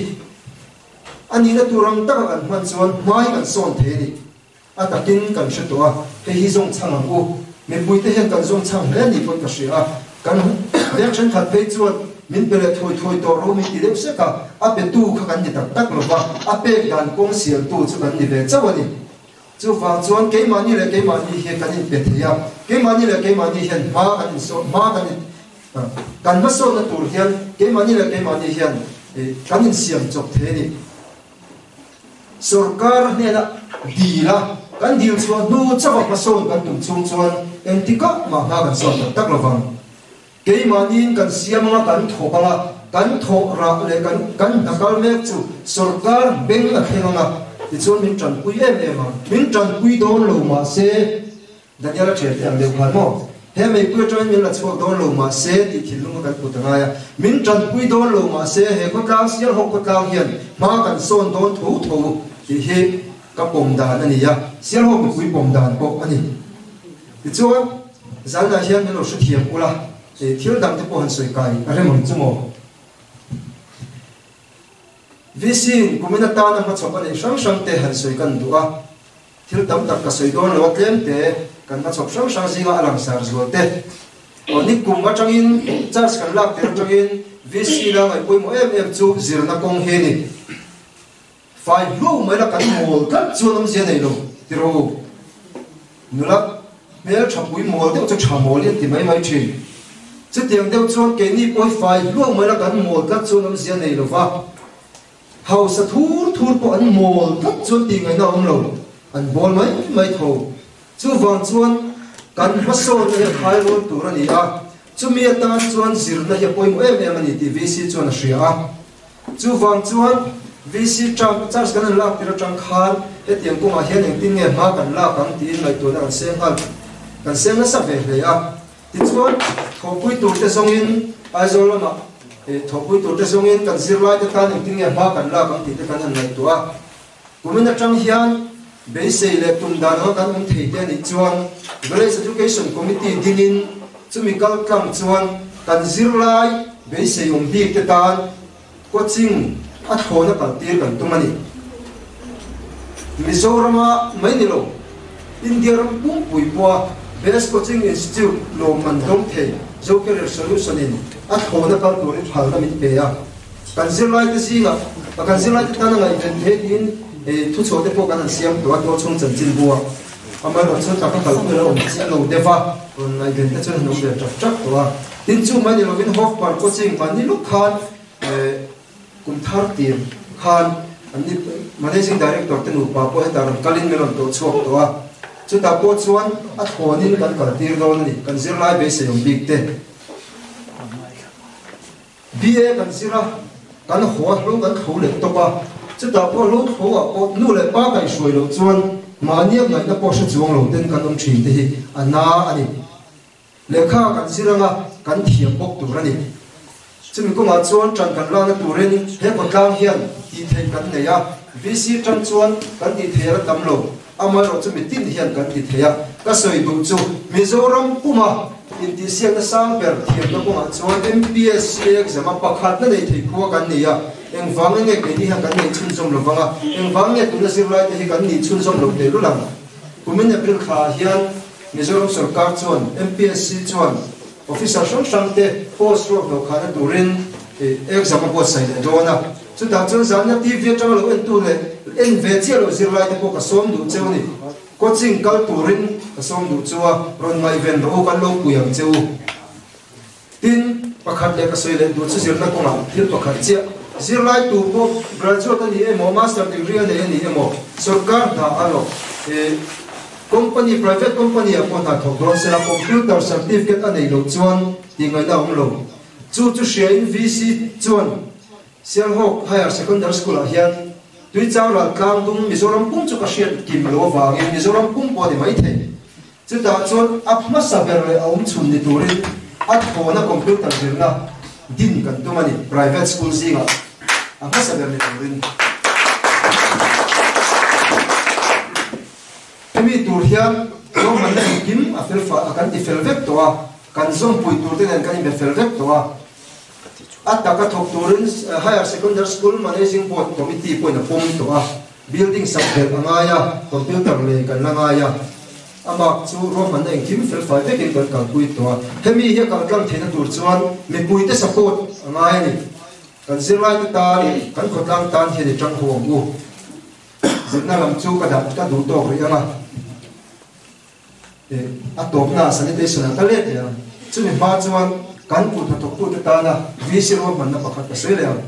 a nihna tur ang taka kan hman chuan hmai kan sawn thei a ni. A takin kan hre tawh a, hei hi zawng chhang ang u. Mipuite hian kan zawng chhang hle ni pawn ka hria a, kan veng thenkhat phei chuan min pe leh thawi thawi tawh ro min ti deuh sek a, a petu kha kan ni tak tak lo va, a pek dan kawng sialtu chu kan ni ve chauh a ni. Chuvang chuan keimahni leh keimahni hi kan inpe thei a, keimahni leh keimahni hian hma kan insawn, hma kan in, kan hmasawnna tur hian keimahni leh keimahni hian kan insiam chawp thei a ni. Sorkar hnena dil a, kan dil chhuah hnu chauha hmasawn kan tum chhung chuan engtikah mah hma kan sawn tak tak lovang. Keimahniin kan siam anga kan thawk anga, kan thawh rah leh kan kan hna kal mek chu sorkar beng a thleng anga, tichuan min tanpui em em ang. Min tanpui dawn lo mahse. Daniel a ṭhian te ang deuh khan maw? He meipui aṭangin min la chhuak dawn lo mah se tih thinlung kha kan put a ngai a. Min ṭanpui dawn lo mah se he khawtlang Sialhawk khawtlang hian hma kan sawn dawn tho tho tih hi ka pawm dan a ni a, Sialhawk mipui pawm dan pawh a ni. Tichuan, zanah hian min lo hrethiam ula, thil dang te pawh han sawi kai a rem ang chu maw? VC-in kumin atana hmachhawp a neih hrang hrang te han sawi kan duh a. Thil tam tak ka sawi dawn lo a, tlem te kan hmachhawp hrang hrang zinga a langsar zual te. Aw ni kum atangin charge kan lak tir atangin VC la ngaih pawimawh em em chu zirna kawng hi a ni. Fai hlo mai la kan mawl tlat chuan awmzia nei lo ti rawh u. Nula hmel tha pui mawl deuh chu tha mawl hi an ti mai mai thin. Chutiang deuh chuan keini pawh hi fai hlo mai la kan mawl tlat chuan awmzia nei lo va. Hausa thur thur pawh an mawl tlat chuan tih ngaihna a awm lo, an bawl mai mai tho. Chuvang chuan kan hmasawnna hi a khai rual tur a ni a, chumi atan chuan zirna hi a pawimawh em em a ni tih VC chuan a hria a. Chuvang chuan VC term charge kan han lak tir atang khan hetiang kawngah hian engtin nge hma kan lak ang tiin ngaihtuahna kan seng nghal, kan seng nasa ve hle a. Tichuan, thawhpui turte zawngin Aizawl lamah thawhpui turte zawngin kan zirlaite tan engtin nge hma kan lak ang tihte kan han ngaihtuah a. Kumin atang hian beisei leh tum dan anga kan awm thei te anih chuan Village Education Committee dingin chumi kal tlang chuan kan zirlai beisei awm bik te tan coaching a thlawna kaltir kan tum a ni. Mizorama mai ni lo, India ram pumpui pawha Best Coaching Institute lawmman dawng thei Zo Career Solution in a thlawna kal turin phalna min pe a. Kan zirlaite zingah kan zirlaite tana ngaihven theih tiin thuchhuah te pawh kan han siam tawh a, tualchhung chanchinbu ah. Amaherawhchu chu taka kalpui a lo awm chiah lo deuh a, rawn ngaihven te chuan an awm ve ṭak ṭak tawh a. Tin chu mai ni lovin Hofpar coaching mahni lawk khan kum thar tir khan an ni. Managing Director te nupa pawh hetah rawn kalin min rawn tawh chhuak tawh a, chutah pawh chuan a thlawnin kan kaltir dawn a ni, kan zirlai beisei awm bik te. BA kan zir a, kan haw a, hlo kan thlo leh tawp a, chutah pawh hlo thlo ah pawh nu leh pa kaihhruai loh chuan mahni a ngaihna pawh hre chuang lo ten kan awm thin te hi a na a ni. Lehkha kan zir anga kan thiam bawk tur a ni. Chumi kawngah chuan ṭan kan lakna turin he khawtlang hian tih theih kan nei a, VC ṭang chuan kan tih theih a la tam lo, amaherawh chu mitin hian kan ti thei a. Ka sawi duh chu Mizoram puma intihsiakna sang ber thiamna kawngah chuan MPSC exam a pakhatna nei thei khua kan ni a, engvang nge keini hian kan neih chhunzawm lo vang a, engvang nge tuna zirlaite hi kan nih chhunzawm lo tehlul ang? Kumin April thlaah hian Mizoram sorkar chuan MPSC chuan officer hrang hrang te post ruak hnawh khahna turin exam a buatsaih leh dawn a. Chutah chuan zanna TV atanga lo entu leh en ve chiah loh zirlai te pawh ka sawm duh cheu a ni. Coaching kal turin ka sawm duh chu a, rawn ngaihven rawh u kan lo pui ang che u. Tin, pakhat leh ka sawi leh duh chu zirna kawngah thil pakhat chiah, zirlai tu pawh graduate a ni emaw, master degree a nei a ni emaw, sorkar hna a rawh, eh, company, private company ah pawh hna thawk dawn sela computer certificate a neih loh chuan tih ngaihna a awm lo. Chu chu hriain VC chuan Sialhawk Higher Secondary School ah hian Tuichang Raltlang dum Mizoram pum chu ka hriat kim loh avangin Mizoram pum pawh a ni maithei. Chutah chuan a hmasa ber leh a awm chhun ni turin a thawna computer zirna din kan tum a ni, private school zingah a hmasa ber ni turin. Hemi tur hian ruahmanna engkim a fel fah a kan ti fel vek tawh a, kan zawmpui tur te nen kan inbe fel vek tawh a. A taka thawk turin Higher Secondary School Managing Board Committee pawhin a pawm tawh a. Building sak belh a ngai a, computer lei kan la ngai a, a mark chu ruahmanna engkim felfai vekin kan kalpui tawh a. Hemi hi a kal tlang theihna tur chuan mipuite support a ngai a ni. Kan zirlaite tan, kan khawtlang tan hian i tang ho ang u. Zirna lam chu ka dah ka duh tawk rih ang a. A tawpna sanitation ah ka let leh ang. Chumi hma chuan kan kut hnathawktute tana VC ruahmanna pakhat ka sawi leh ang.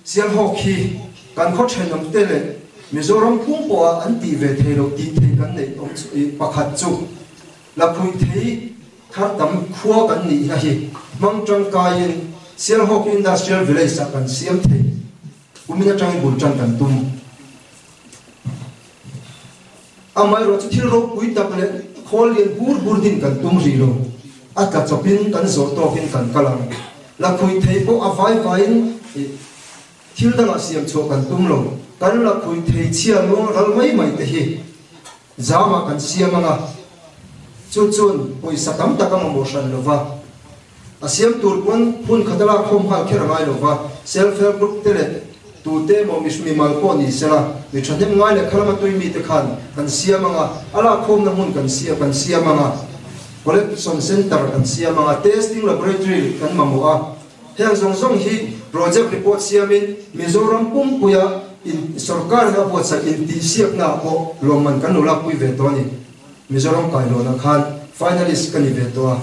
Sialhawk hi kan khaw thenawmte leh Mizoram phung pawha an tih ve thei loh tih theih kan neih awm chu i pakhat chu Laphuih thei thar tam khua kan nihna hi hmang tangkaiin Sialhawk Industrial Village ah kan siam thei kumin atangin bul tan kan tum. Amaherawh chu thil ropui tak leh khawl lian bur bur din kan tum rih lo. A tla chawpin kan zawh tawkin kan kal ang. Lakhuih thei pawh a vai vaiin thil dangah siam chhuah kan tum lo. Kan lakhuih thei chhia luang ral mai mai te hi zamah kan siam ang a, chu chuan pawisa tam tak a mamawh hran lo va. A siam tur pawn hun khat a lak khawm nghal kher a ngai lo va, self help group te leh tute emaw mimal pawh ni sela, mi thahnem ngai leh khalama tui mite khan kan siam ang a, a lak khawmna hmun kan siam kan siam ang a, collection centre kan siam ang a, testing laboratory kan mamawh a. Heng zawng zawng hi project report siamin Mizoram pumpuia in sorkarin a buatsaih intihsiaknaah pawh lawmman kan lo lakpui ve tawh a ni. Mizoram kailawnah khan finalist ka ni ve tawh a.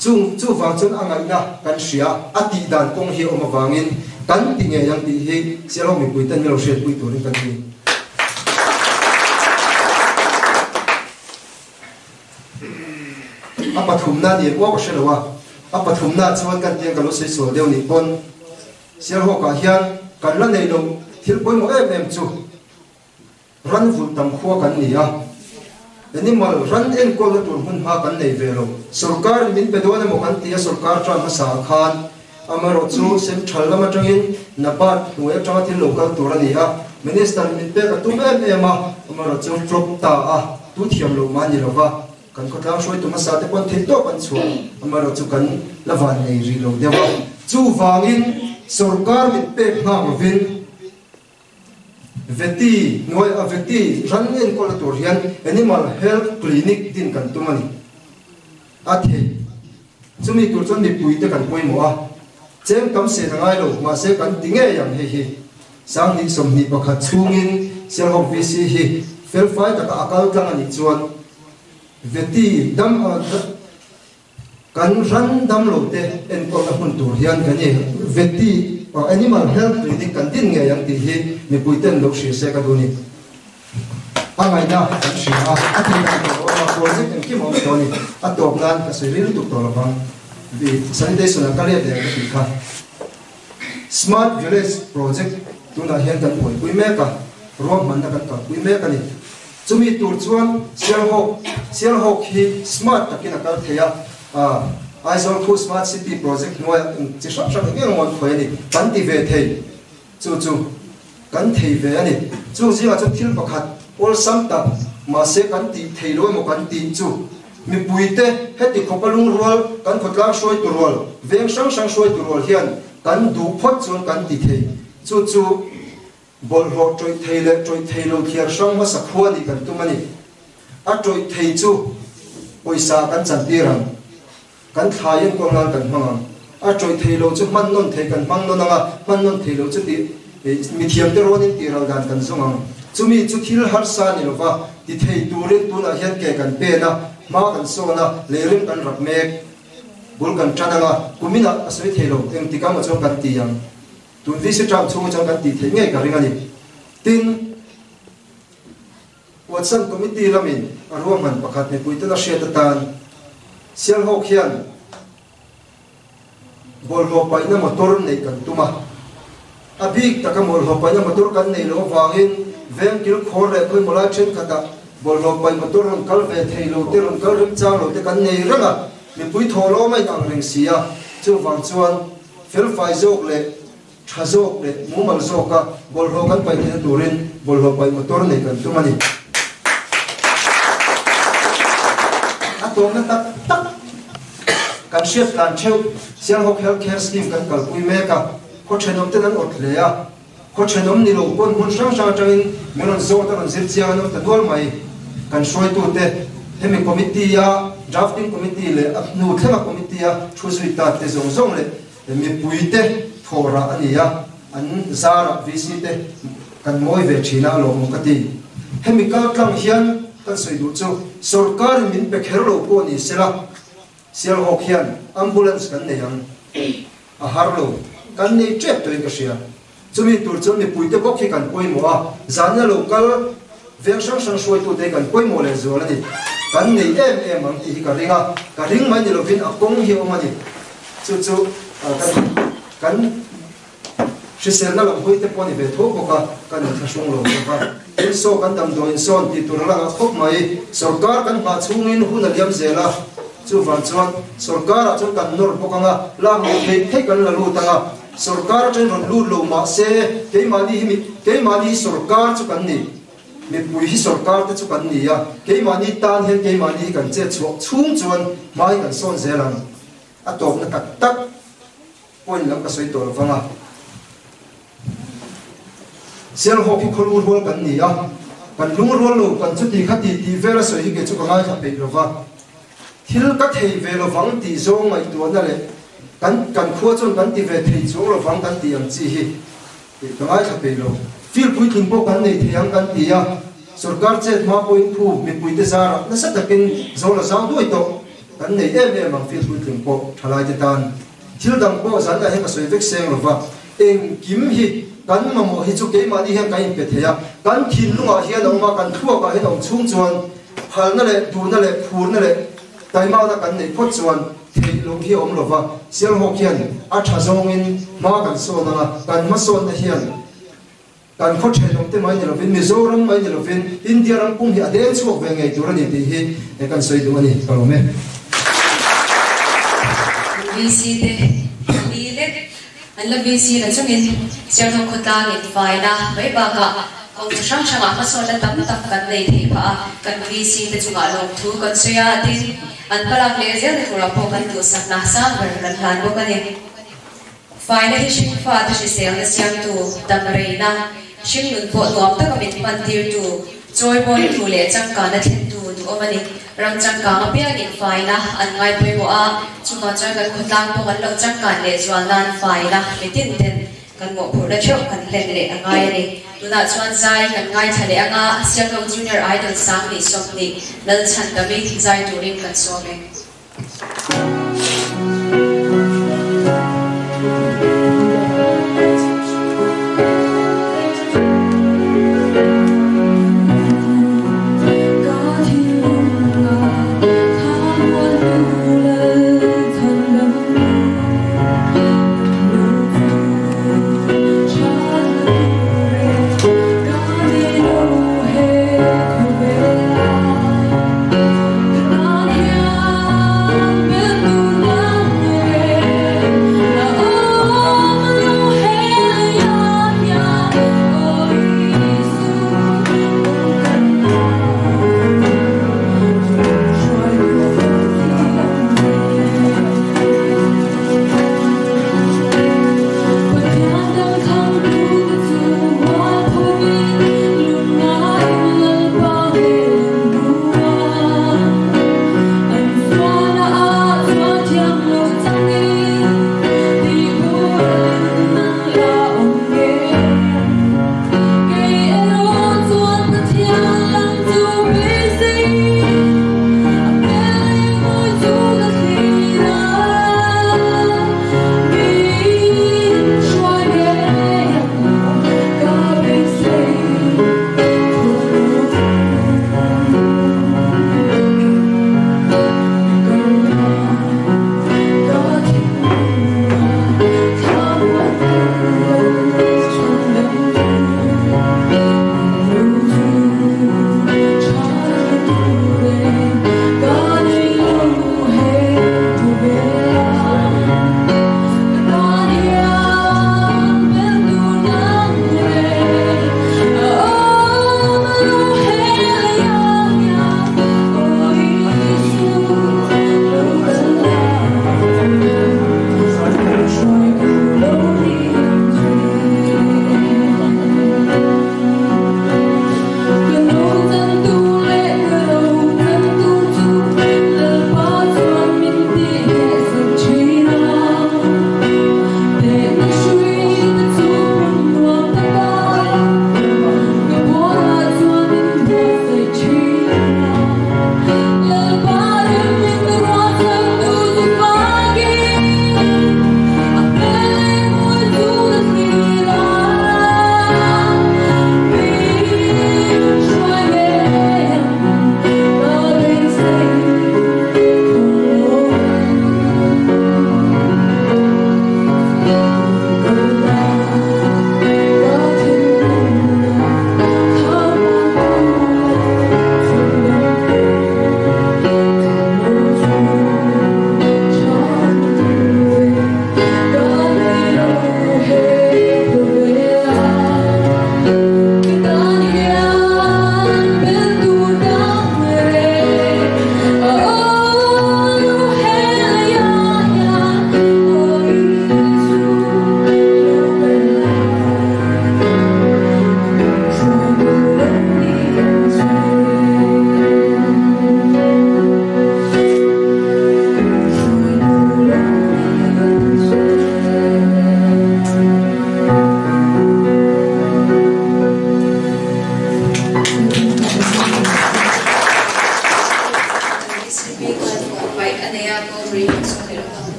Chung chuvang chuan a ngaihna kan hria, a tih dan kawng hi a awm avangin kan ti ngei ang tih hi Sialhawk mipui ten min lo hriatpui turin kan ni. A pathumna ni pawh ka hre lo a, a pathumna chuan kan tiang ka lo sawi sual deuh nih pawn Sialhawkah hian kan la neih loh thil pawimawh em em chu Ran vulh tam khua kan ni a, animal ran enkawlna tur hmun hma kan nei ve lo. Sorkar in min pe dawn emaw kan ti a, sorkar tran hmasa ah khan amaherawh chu central lam atangin NABARD hnuai atanga thil lo kal tur a ni a, minister in min pek a tum em em a, amaherawh chu flop ta a, tu thiam loh mah a ni lova, kan khawtlang hruaitu hmasa te pawn theih tawp an chhuah, amaherawh chu kan la van nei rih lo deuh a. Chuvangin sorkar min pek nghak lovin, Veti hnuai a Veti ran enkawlna tur hian Animal Health Clinic din kan tum a ni. A thei. Chumi tur chuan mipui te kan pawimawh a, cheng tam sen a ngai lo, mahse kan ti ngei ang hei hi. Sanghnih 21 chhungin Sialhawk VC hi felfai taka a kal tlang a nih chuan Veti dam a. Kan ran damlo te enkawlna hmun tur hian kan i veti Animal Health Clinic kan din ngei ang tih hi mipui ten lo hria se ka duh a ni. A ngaihna kan hria a, a thei dan tur a awm a, project engkim a awm tawh a ni. A tawp nan ka sawi ril lutuk tawh lovang. Sanitation ah ka let leh ang ka tih kha. Smart Village Project tunah hian kan buaipui mek a, ruahmanna kan kalpui mek a ni. Chumi tur chuan Sialhawk, Sialhawk hi smart takin a kal thei a, Aizawl khu Smart City Project hnuaiah eng chi hrang hrang eng eng emaw an khawi a ni, kan ti ve thei. Chu chu kan thei ve a ni. Chung zingah chuan thil pakhat awlsam tak, mahse kan tih thei lo emaw kan tih chu mipuite heti khawpa lungrual, kan khawtlang hruaitu rual, veng hrang hrang hruaitu rual hian kan duh phawt chuan kan ti thei. Chu chu Bawlhhlawh tawih thei leh tawih thei lo thiar hrang hmasa khua nih kan tum a ni. A tawih thei chu pawisa kan chantir ang, kan thlai enkawl nan kan hmang ang. A tawih thei lo chu hman nawn thei kan hmang nawn ang a, hman nawn thei lo chu tih mithiamte rawnin tihral dan kan zawng ang. Chumi chu thil harsa ni lova ti thei turin tunah hian ke kan pen a, hma kan sawn a, leirim kan rap mek. Bul kan tan ang a, kuminah ka sawi thei lo, engtik amaw chuan kan ti ang. Tun VC term chhung chuan kan tih theih ngei ka ring a ni. Tin, Watson Committee lamin a ruahman pakhat mipuiten a hriat atan Sialhawk hian bawlhhlawh paihna motor neih kan tum a. A bik taka bawlhhlawh paihna motor kan neih loh avangin veng kilkhawr leh khawimawlai thenkhatah bawlhhlawh paih motor rawn kal ve thei lo te, rawn kal remchang lo te kan nei reng a, mipui thawhlawm a inang reng si a. Chuvang chuan Felfai zawk leh tha zawk leh mumal zawka bawlhhlawh kan paih theihna turin bawlhhlawh paih motor neih kan tum a ni. A tawpna tak tak kan hriat tlan theuh Sialhawk Health Care Scheme kan kalpui mek a, khaw thenawm ten an awt hle a, khaw thenawm ni lo pawn hmun hrang hrang atangin min rawn zawt a rawn zir chiang an awm ta nual mai. Kan hruaitute hemi committee a drafting committee leh a hnu thlenga committee a thu zui ta te zawng zawng leh mipuite thawhrah a ni a, an zarah VC te kan mawi ve thin a alawmawm ka ti. Hemi kal tlang hian kan sawi duh chu sorkarin min pe kher lo pawh ni sela Sialhawk hian ambulance kan nei ang a har lo, kan nei tep tawhin ka hria. Chumi tur chuan mipuite bawk hi kan pawimawh a, zanna lo kal veng hrang hrang hruaitute hi kan pawimawh leh zual a ni. Kan nei em em ang tih hi ka ring a, ka ring mai ni lovin a kawng hi a awm a ni. Chu chu kan kan hriselna lam hawite pawh a ni ve tho bawk a, kan inthlahrung lo bawk a. Tin saw kan damdawiin sawn tih tur a la ngah khawp mai. Sorkar kan nghah chhungin hun a liam zel a, chuvang chuan sorkarah chuan kan nawr bawk ang a, lak luh theih theih kan la lut ang a. Sorkar atangin rawn lut lo mahse keimahni hi keimahni hi sorkar chu kan ni, mipui hi sorkar te chu kan ni a, keimahni tan hian keimahni hi kan chet chhuah chhung chuan hmai kan sawn zel ang. A tawpna tak tak point lam ka sawi tawh lovang a. Sialhawk hi khawlu rual kan ni a, kan lungrual lo kan chuti kha ti tih vel a sawi hi kei chu ka ngaithla peih lova. Thil ka thei ve lovang tih zawng ngaihtuahna leh kan kan khua chuan kan ti ve thei chuang lovang kan tih ang chi hi ka ngaithla peih lo. Fil puitling pawh kan nei thei ang kan ti a, sorkar chet hma pawhin khu mipuite zarah nasa takin zawl a zau duai tawh kan nei em em ang fil puitling pawh thalaite tan. Thil dang pawh zan ah hian ka sawi vek seng lova, engkim hi kan mamawh hi chu keimahni hian kan inpe thei a, kan thinlungah hian a awm a, kan thluakah hian a awm chhung chuan phalna leh duhna leh phurna leh taimakna kan neih phawt chuan theih loh hi a awm lova, Sialhawk hian a tha zawngin hma kan sawn ang a, kan hmasawnna hian kan khaw thenawmte mai ni lovin Mizoram mai ni lovin India ram pum hi a deng chhuak ve ngei tur a ni tih hi kan sawi duh a ni, ka lawm e. VC te ni lek an la VC la chungin Sialhawk khawtlang in faina mai bakah kawng chi hrang hrangah hmasawnna tam tak kan nei thei phah a, kan VC te chungah lawmthu kan sawi a, tin an hmalak leh zelna turah pawh kan duhsakna sang ber kan hlan bawk a ni. Faina hi hringfate hriselna siamtu, damreina, hringnun pawh nuam taka min hmantirtu, chawimawitu leh changkana thlentu duhawm a ni. Ram changkang apiangin faina an ngai pawimawh a, chuvang chuan kan khawtlang pawh kan lo changkan leh zual nan faina mitin ten kan mawhphurhna theuh kan hlen leh a ngai a ni. Tunah chuan zai kan ngaithla leh anga Sialhawk Junior Idol 2020 Lalchhandami zai turin kan sawm e.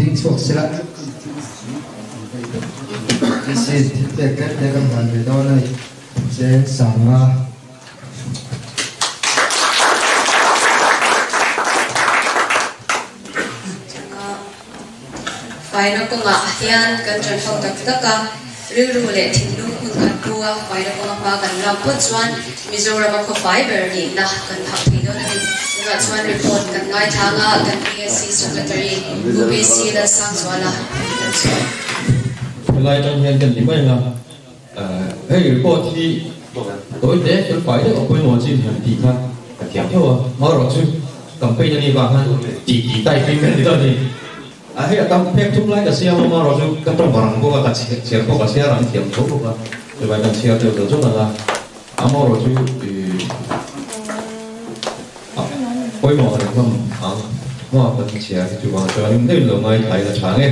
ding chhuak sela. VC thil pek tlem te kan hlan ve dawn a ni. Cheng sanga. Faina kawngah hian kan ṭan ho tak tak a, rilru leh thinlung hmun khat pu a faina kawnga hma kan lak phawt chuan Mizorama khawfai ber nihna kan phak thei dawn a ni. Tunah chuan report kan ngaithlang a, kan PSC Secretary Pu PC Lalsangzuala an lo sawi. Helai atang hian kan ti mai ang a, hei report hi tawi te fel fai deuh a pawimawh chin han tih kha ka thiam theuh a, marawh chu campaign a nih vang khan tih tih type in kan ti dawn a ni. A hei a tam phek thum lai ka siam a, marawh chu ka tawng rang bawk a, ka chhiar pawh ka chhiar ang thiam tho bawk a, chuvai kan chhiar deuh zawk zawk ang a, amarawh chu ih pawimawh reng hlawm ang hma kan chhiar hi chuvang chuanin hei lo ngaithla ila tha nge.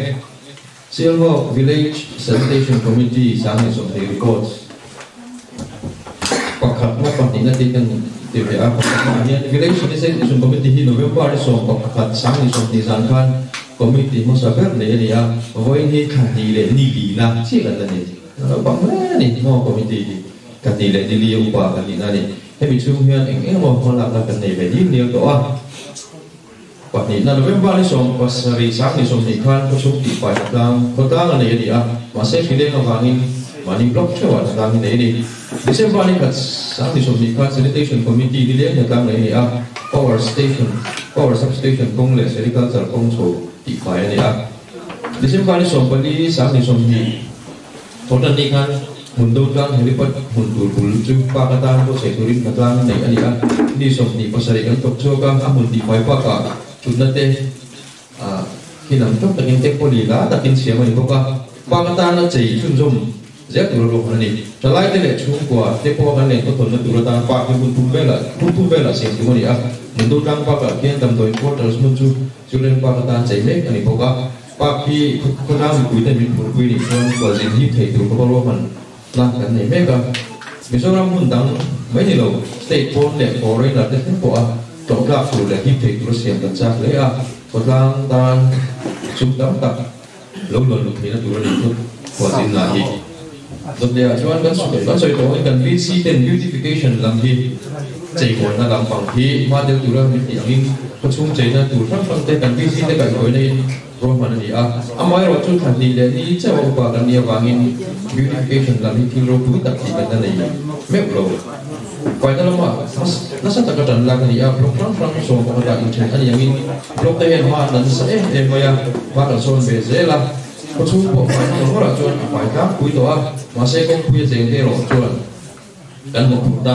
Sialhawk Village Sanitation Committee 2020 records pakhatna pahnihna tih kan ti ve a, pakhatnaah hian Village Sanitation Committee hi November ni 11 2020 zan khan Committee hmasa ber nei a ni a, vawiin hi thla hnih leh ni lina chiah kan la ni. A lo bang hle a ni maw Committee hi thla hnih leh ni li a upa kan nihna a ni. Hemi chhung hian eng eng emaw hmalakna kan nei ve dil nial tawh a. Pahnihna November ni 17 2020 khan khawchhung tihfai hnatlang khawtlang a nei a ni a, mahse hrileng avangin mahni block theuhah hnatlang hi nei a ni. December ni khat 2020 khan Sanitation Committee ni leng hnatlang nei a ni a, Power Station, Power Substation kawng leh Sericulture kawng chho tihfai a ni a. December ni 14 2020 Thawhtan ni khan hmun do tlang helipad hmun tur bul chu park atan buatsaih turin hnatlang neih a ni a, ni 27 kan thawk chhuak a, a hmun tihfai bakah thutna te khi lam tawk takin te pawli la takin siam a ni bawk a, park atana chei chhunzawm zel tur a ruahman a ni. Thalai te leh chhungkua te pawh kan len khawthawnna tur atan park hi hmun thum velah hmun thum velah siam tum a ni a, hmun do tlang bakah khian damdawi quarters hmun chu children park atan chei mek a ni bawk a. Park hi khawtlang mipuite min phurpui nih chuan khualzin hip thei tur khawpa ruahmanna kan nei mek a. Mizoram hmun dang mai ni lo, state pawn leh foreigner te thleng pawha tlawhtlak tur leh hip thei tura siam kan chak hle a, khawtlang tan sum tam tak lo luan lut theihna tur a ni phut khualzin lah hi. Dawtleah chuan kan sawi tawh angin kan VC ten beautification lam hi cheimawnna lampang hi hma deuh tura min tih angin khawchhung cheina tur hrang hrang te kan VC te kaihhruaina in ruahman a ni a. Amaherawh chu thla hnih leh ni chauh a upa kan nih avangin beautification lam hi thil ropui tak tih kan la nei meuh lo. Faina lamah nasa taka tan lak a ni a, block hrang hrang 11 ah inthen a ni angin block te hian hma an la nasa em em mai a, hma kan sawn ve zel a. Khawchhung pawh faina ngawr ngawrah chuan a fai tlangpui tawh a, mahse kawngpui a cheng te erawh chuan kan mawhphurhna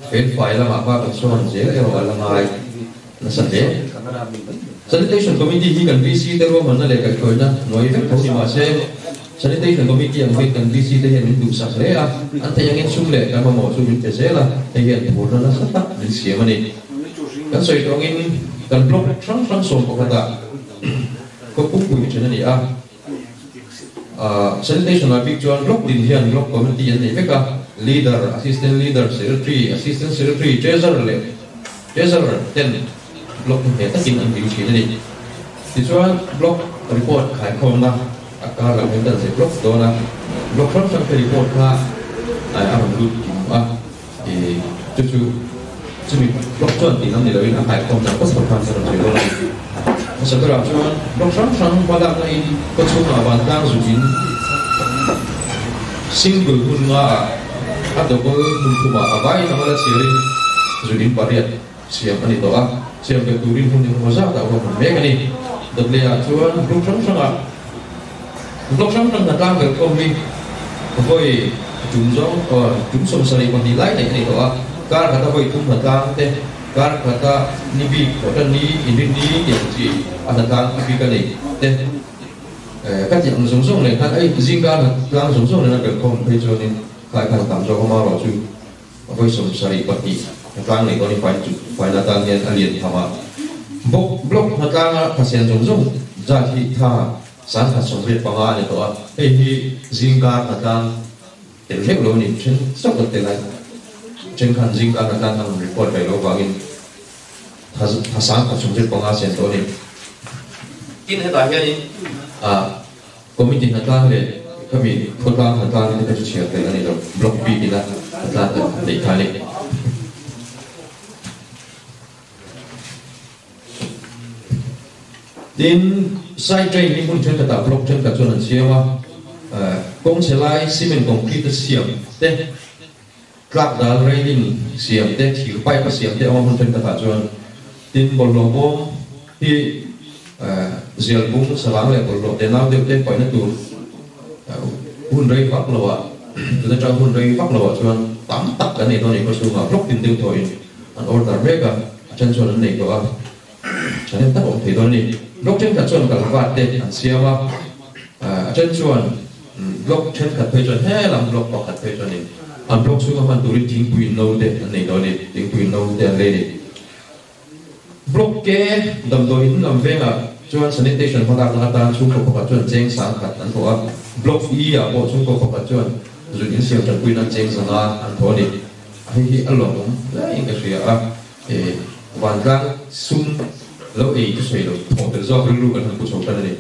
felfai lamah hma kan sawn zel erawh a la ngai nasa hle. Sanitation Committee hi kan VC te ruahmanna leh kaihhruaina hnuai vek tho ni mahse Sanitation Committee ang hian kan VC te hian min duhsak hle a, an theih angin sum leh kan mamawh chu min pe zel a, hei hian phurna nasa tak min siam a ni. Kan sawi tawh angin kan block hrang hrang 11 ah Khaw pumpui thin a ni a, sanitation ah bik chuan block din hian block committee an nei vek a, leader, assistant leader, secretary, assistant secretary, treasurer leh treasurer ten block hi hneh takin an dil thin a ni. Tichuan block report khaikhawmna a kar lang hian kan zir block dawn a, block hrang hrang te report kha a rawn lut kim a, chu chu chumi block chuan tih lam ni loin a khaikhawm dan phawt phawt khan ka rawn sawi dawn a ni. Hmasa berah chuan block hrang hrang hmalakna in khaw chhungah vantlang zuk in single hmun nga ah a double hmun thumah a vaiin a mala chhiarin zuk in pariat siam a ni tawh a, siam belh turin hmun engemaw zat ah ruahman mek a ni. Dawtleh ah chuan block hrang hrang ah Block hrang hrang hnatlang ber khawm hi vawi tum zawng tum 72 lai neih a ni tawh a, kar khata vawi thum hnatlang te, kar khata ni bik thawhtan ni, inrin ni tih ang chi a hnatlang a bik a nei te ka tih ang zawng zawng nen khan ei zingkar hnatlang zawng zawng nena ber khawm phei chuanin khai khan a tam zawk a marawh chu vawi 72 hnatlang nei dawn i fai chu faina atan hian a lian tham a, bawk block hnatlanga thasian zawng zawng zat hi tha 1085 a ni tawh a, hei hi zingkar hnatlang tel hleuh lo a ni. Then chauh kan tel a, thenkhan zingkar hnatlang an rawn report ve loh vangin tha 1085 siam tawh a ni. Tin hetah hianin committee hnatlang leh khami khawtlang hnatlang te kha chu chhiar tel a ni lo, block bik ina hnatlang kan neih kha a ni. Tin, side drain hi hmun thenkhatah block thenkhat chuan an siam a, kawng chhe lai cement concrete a siam te, tlak dal railing siam te, thir pipe a siam te a awm a hmun thenkhatah chuan. Tin, bawlhhlawh bawm hi zial bung salang leh bawlhhlawh tenau deuh te paihna tur hun rei vak loah, tun atang hun rei vak loah chuan tam tak kan nei dawn a ni khawchhungah block tin deuh thawhin an order mek a, a then chuan an nei tawh a. Thahnem tak a awm thei dawn a ni. Block thenkhat chuan kalvat te an siam a, a then chuan block thenkhat phei chuan helam block pakhat phei chuanin an block chhunga hman turin thingpui no te an nei dawn a ni, thingpui no te an lei a ni. Block ke damdawi in lam vengah chuan sanitation hmalakna atan chhungkaw pakhat chuan cheng sangkhat an thawh a, block E ah pawh chhungkaw pakhat chuan zun insiam tanpui nan cheng zanga an thawh a ni. Hei hi a lawmawm hle in ka hria a. E, vantlang sum lo ei chu sawi lo, thawh tel zawk rilru kan han pu chho tan a ni.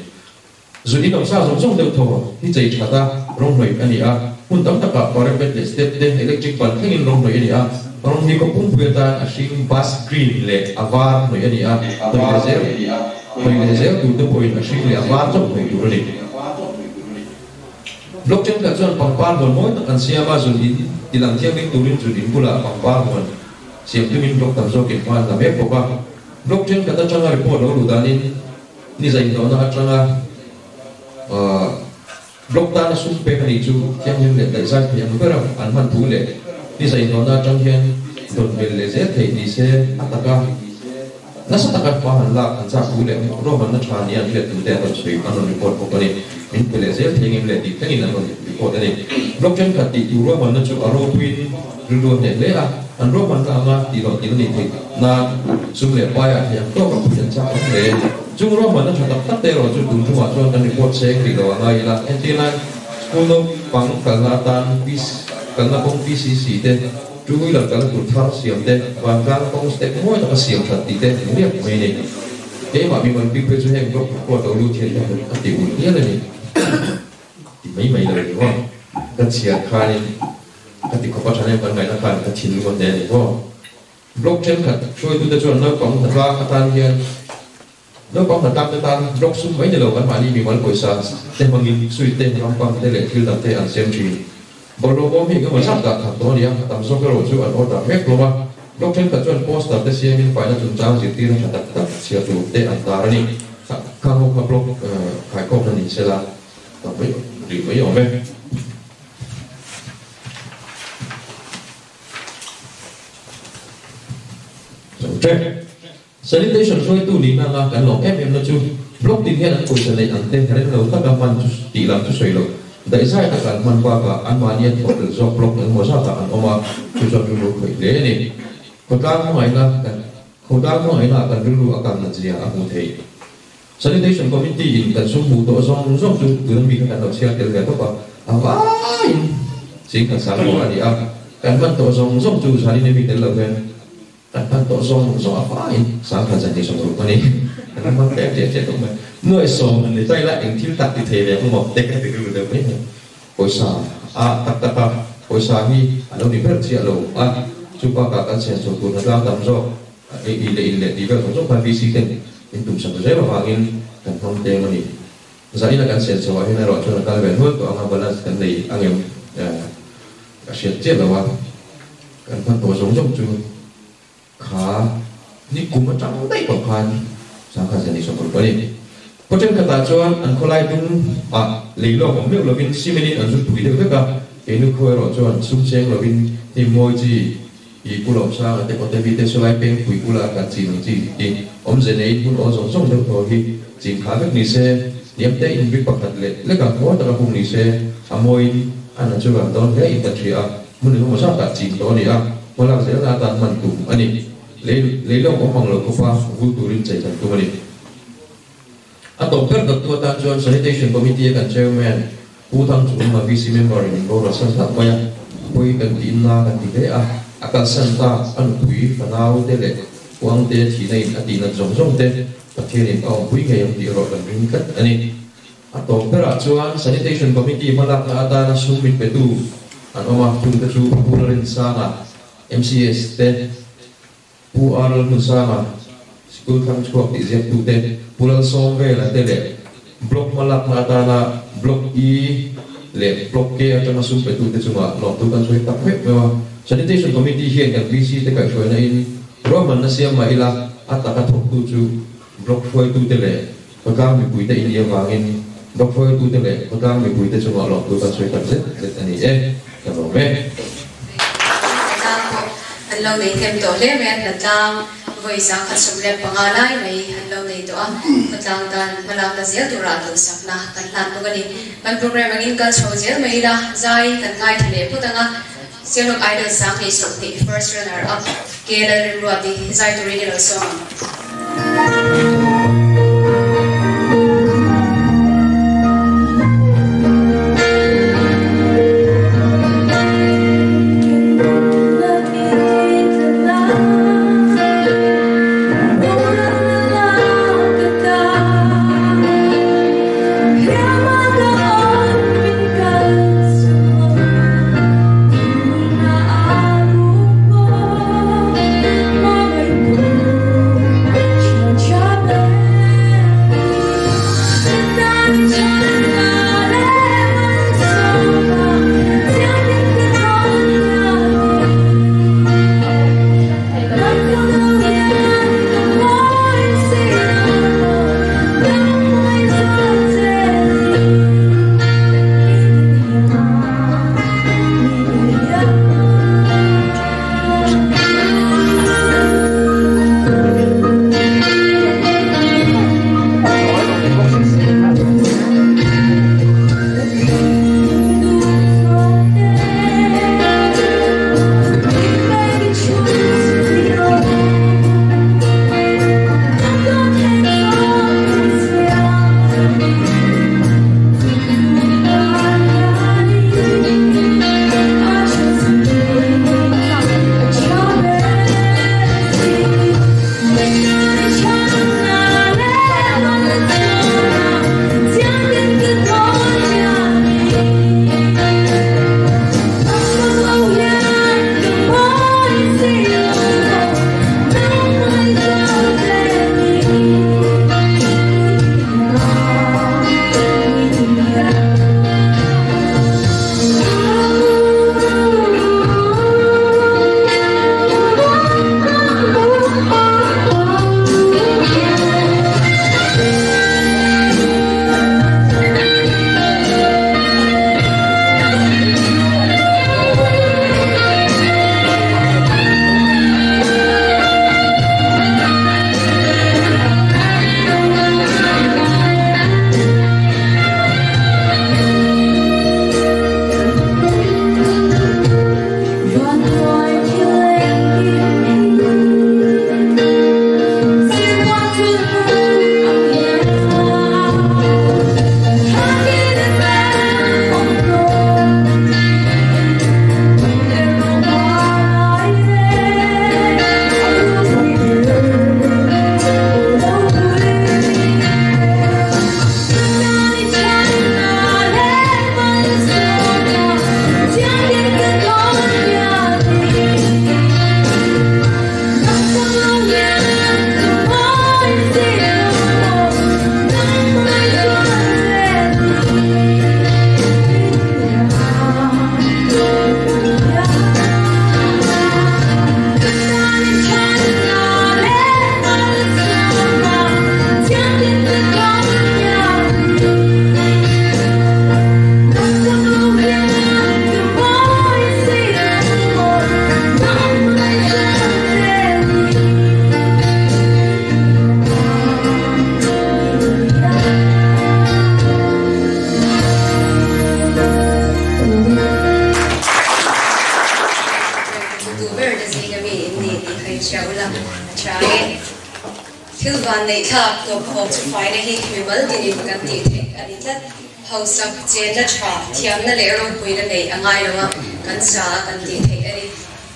Zun in awmsa zawng zawng deuh thaw hi chei that a, rawng hnawih a ni a. Hmun tam takah parapet leh step te, electric ban thlengin rawng hnawih a ni a. Rawng hi khawpungpui atan a hring, bus green leh a var hnawih a ni a. Hnawih leh zel, hnawih leh zel tur te pawhin a hring leh a var chauh hnawih tur a ni. Block thenkhat chuan pangpar huan mawi tak an siam a, zun in tilang thianghlim turin zun in bulah pangpar huan siam tumin block tam zawkin hma an la mek bawk a. Block thenkhat atanga report lo luh danin ni zainhlawhna atanga block tana sum pek a nih chu thianghlim leh daihzai thei ang bera an hman thu leh ni zainhlawhna atang hian dawn bel leh zel theih ni se a taka Nasa taka hma han lak an chak thu leh ruahmanna tha nia an hriat tute an rawn chhui, an rawn report bawk a ni. Min pe leh zel thei ngem leh tih thlengin an rawn report a ni. Block thenkhat tih tur ruahmanna chu a ropuiin rilru a hneh hle a, an ruahmanna anga tih loh tih a nih theih nan sum leh paiah thei ang tawka pui an chak awm hle. Chung ruahmanna tha tak tak te erawh chu tun tumah chuan kan report cheng rih lo a ngai ila. Entirnan, school naupang kalna atan kalna kawng PCC te, Two wheeler kalna tur thar siam te, vantlang kawng step mawi taka siam that tih te an riak mai a ni. Keimah mimal bik phei chu heng block pawh lo lut hian ka hmu a ti ulh hial a ni. Ti mai mai lo ni maw? Ka chhiar khanin ka ti khawp a tha nem kan ngaihna khan ka thinlung a hneh a ni maw? Block thenkhat hruaitute chuan naupang hnatlak atan hian Naupang hna tak te tan block sum mai ni lo kan mahni mimal pawisa te hmangin suite te, rampang te leh thil dang te an siam thin. Bawlhhlawh bawm hi engemaw zat dah khat tawh a ni a, a tam zawk erawh chu an order mek hlawm a. Block thenkhat chuan poster te siamin faina chungchang zirtirna tha tak tak chhiar tur te an tar a ni. Khang ho kha block khaikhawmna ni sela tam mai rih mai awm e. Sanitation hruaitu nihna anga kan lawm em em na chu block tin hian an pawisa neih ang te rem lo taka hman chu tih lam chu sawi lo. Daihzai taka an hman bakah anmahni an thawh tel zawk block engemaw zatah an awm a, chu chuan rilru a khawih hle a ni. Khawtlang hmangaihna kan Khawtlang hmangaihna ah kan rilru a kal nat zia a hmuh theih. Sanitation Committee in kan sum hmuh tawh zawng zawng chu tuna mi kha kan lo chhiar tel ve tawp a, a vaiin ching khat sang pawh a ni a, kan hman tawh zawng zawng chu zanin ami tel lo hian Kan hman tawh zawng zawng a faiin sangkhat zan hi sawm ruk a ni. Kan hman tlem chiah chiah tawh mai. Nuai sawm han ni ta ila eng thil tak ti thei ve ang maw te ka ti rilru deuh mai mai. Pawisa a tak tak a, pawisa hi a lo ni ber chiah lo a, chu bakah kan chen chho tur hnatlang tam zawk ei in leh in leh tih vel zawng zawng khan VC ten min tum sak zel avangin kan hmang tlem a ni. Zaina kan chen chho ah hian erawh chuan a kal ve nual tawh ang a, balance kan nei angem ka hriat chiah lo a. Kan hman tawh zawng zawng chu kha ni kum atang daih tawh khan sangkhat zan ni sawm ruk a ni. Khaw thenkhatah chuan an khawlai dung ah lei lawk awm meuh lovin cement in an zut pui deuh vek a, keinu khaw erawh chuan sum cheng lovin hnim mawi chi i pu Lawmsanga te kawte mi te sawlai peng pui bula kan chin ang chi hi awmze neiin hmun awl zawng zawng deuh thaw hi chin khah vek ni se, hniam te in bik pakhat leh lek ang mawi taka hung ni se a mawiin a natural dawn hle in kan hria a. Hmun engemaw zatah chin tawh a ni a, hmalak zelna atan hman tum a ni. Lei lei lawk awm ang lo khawpa vul turin chei kan tum a ni. A tawp ber dawttu atan chuan Sanitation Committee a kan Chairman Pu Thangchhunga VC member in min boral san hlauh mai a, pawi kan tiin na kan ti hle a, a kalsan tak a nupui fanau te leh kuangte thihna in a tihnat zawng zawng te. Pathianin a awmpui ngei ang tih erawh kan ring tlat a ni. A tawp berah chuan Sanitation Committee hmalakna atana sum mit petu an awm a, chungte chu Pu Lalrinsanga, MCS te, Pu R Lalhmunsanga, Sikul thlang chhuak tih ziaktute, Pu Lalsawmvela te leh Block hmalakna atana Block E leh Block K atanga sum petute chungah lawmtu kan sawi tak meuh meuh a. Sanitation Committee hian kan VC te kaihhruaina in ruahmanna siam mah ila a taka thawktu chu Block hruaitute leh khawtlang mipuite in nih avangin Block hruaitute leh khawtlang mipuite chungah lawmtu kan sawi tak zet zet a ni e. Ka lawm e. Hnatlang pawh an lo nei hnem tawh hle mai a, hnatlang vawi zangkhat 15 lai mai an lo nei tawh a, khawtlang tan hmalakna zel tura duhsakna kan hlan bawk a ni. Kan program angin kal chho zel mai ila, zai kan ngaithla leh phawt ang a, Sialhawk Idol Sanghnih 20 first runner up K Lalrimruati zai turin i lo sawm ang.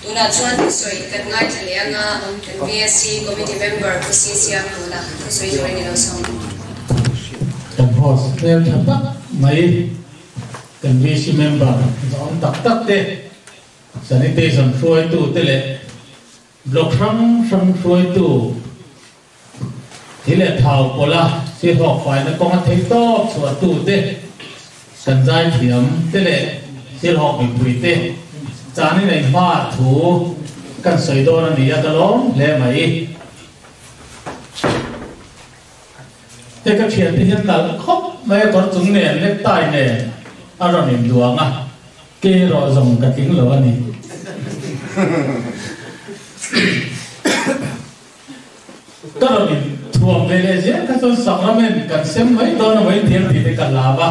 Tunah chuan thusawi kan ngaithla leh anga kan VSC Committee Member Pu Siam Hluna thusawi turin i lo sawm. Kan host hmel tha tak mai kan VC member zawm tak tak te, sanitation hruaitu te leh block hrang hrang hruaitu thi leh thau pawlha sirhawk faina kawnga theihtawp chhuahtu te, kan zaithiam te leh sirhawk mipui te chanin ei hma thu kan sawi dawn a ni a, ka lawm hle mai. Te ka thiante hian nalh khawp mai a kawr chung nen necktie nen a rawn induang a, ke erawh zawng ka tling lo a ni. Ka rawn in thuam ve leh zel kha chuan sacrament kan sem mai dawn a maw in thiam tih te ka hlau a,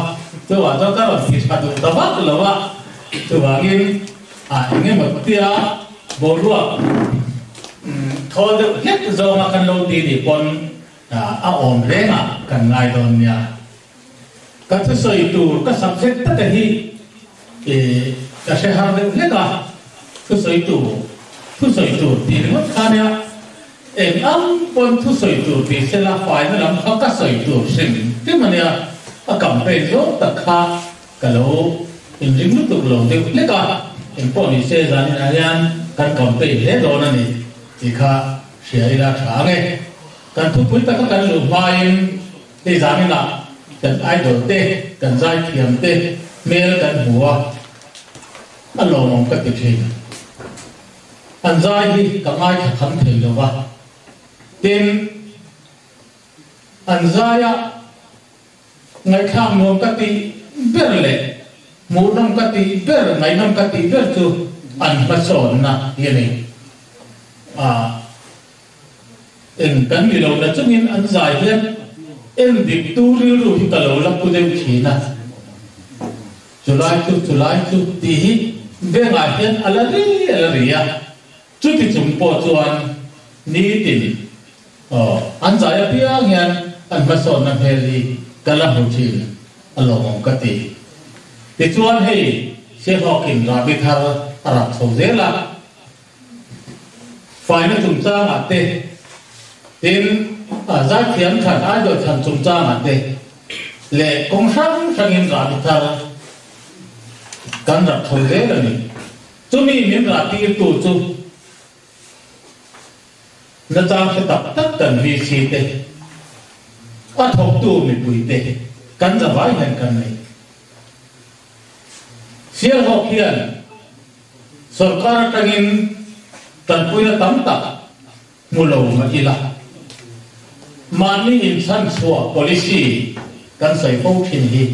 chuvang chuan ka rawn ti tha duh ta vak lo a, chuvangin ah eng emaw tia boruak thawl deuh hlek zawnga kan lo ti nih pawn a awm rengah kan ngai dawn nia. Ka thusawi tur ka subject taka hi ka hre har deuh hlek a, thusawi tur thusawi tur tih ringawt kha nia, eng ang pawn thusawi tur tih sela faina lam kha ka sawi tur hrim hrim a nia, a campaign zawng tak kha ka lo inring lutuk lo deuh hlek a, engpawh ni se zaninah hian kan campaign hle dawn a ni tih kha hria ila tha ang e. Kan thupui taka kan luh hmain Hei zaninah kan idol te, kan zaithiam te hmel kan hmu a, a lawmawm ka ti thin. An zai hi ka ngaithla kham thei lo va, tin, an zaia ngaihthlak nuam ka tih ber leh hmuhnawm ka tih ber, ngaihnawm ka tih ber chu an hmasawnna hi a ni. Eng kan ni lo na chungin an zai hian en dik tu rilru hi ka lo la pu deuh thin a, chulai chu chulai chu tih hi bengah hian a la ri a la ri a, chuti chung pawh chuan nitin aw an zai apiang hian an hmasawnna hmel hi ka la hmu thin a lawmawm ka ti. Tichuan hei Sialhawkin rahbi thar a rap chho zel a. Faina chungchangah te, tin, zaithiam chhan, idol chhan chungchangah te leh kawng hrang hrangin rahbi thar kan rap tho zel a ni. Chumi min rahtirtu chu nachang hre tak tak kan VC te, a thawktu mipui te kan zavai hian kan nei. Sialhawk hian Sorkar atangin tanpuina tam tak hmu lo mah ila, mahni inchhanchhuah policy kan sawi fo thin hi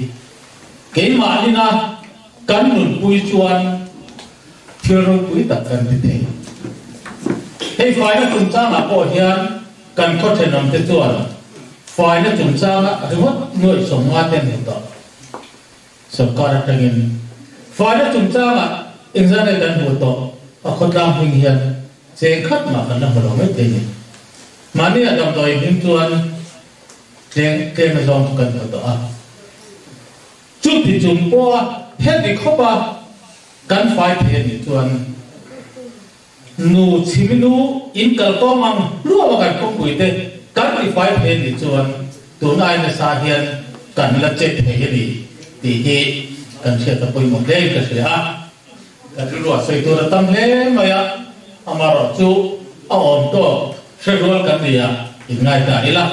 keimahina kan nunpui chuan thil ropui tak kan ti thei. Hei faina chungchangah pawh hian kan khaw thenawmte chuan faina chungchanga ringawt nuaih 50 te an hmu tawh. Sorkar atangin faina chungchangah engzah nge kan hmuh tawh a khawtlang hming hian cheng khat mah kan la hmu lo mai thei ni. Mahni a damdawi hming chuan tleng tlem azawng chu kan hmu tawh a. Chuti chung pawha heti khawpa kan fai thei anih chuan nu chhiminu in kal kawng ang hluam a kan khawpui te kan ti fai thei anih chuan tun ai nasa hian kan la che thei a ni tih hi kan hriat a pawimawh hle in ka hria a. Kan rilruah sawi tur a tam hle mai a, amaherawh chu a awm tawk hre rual kan ni a inngai ta ila.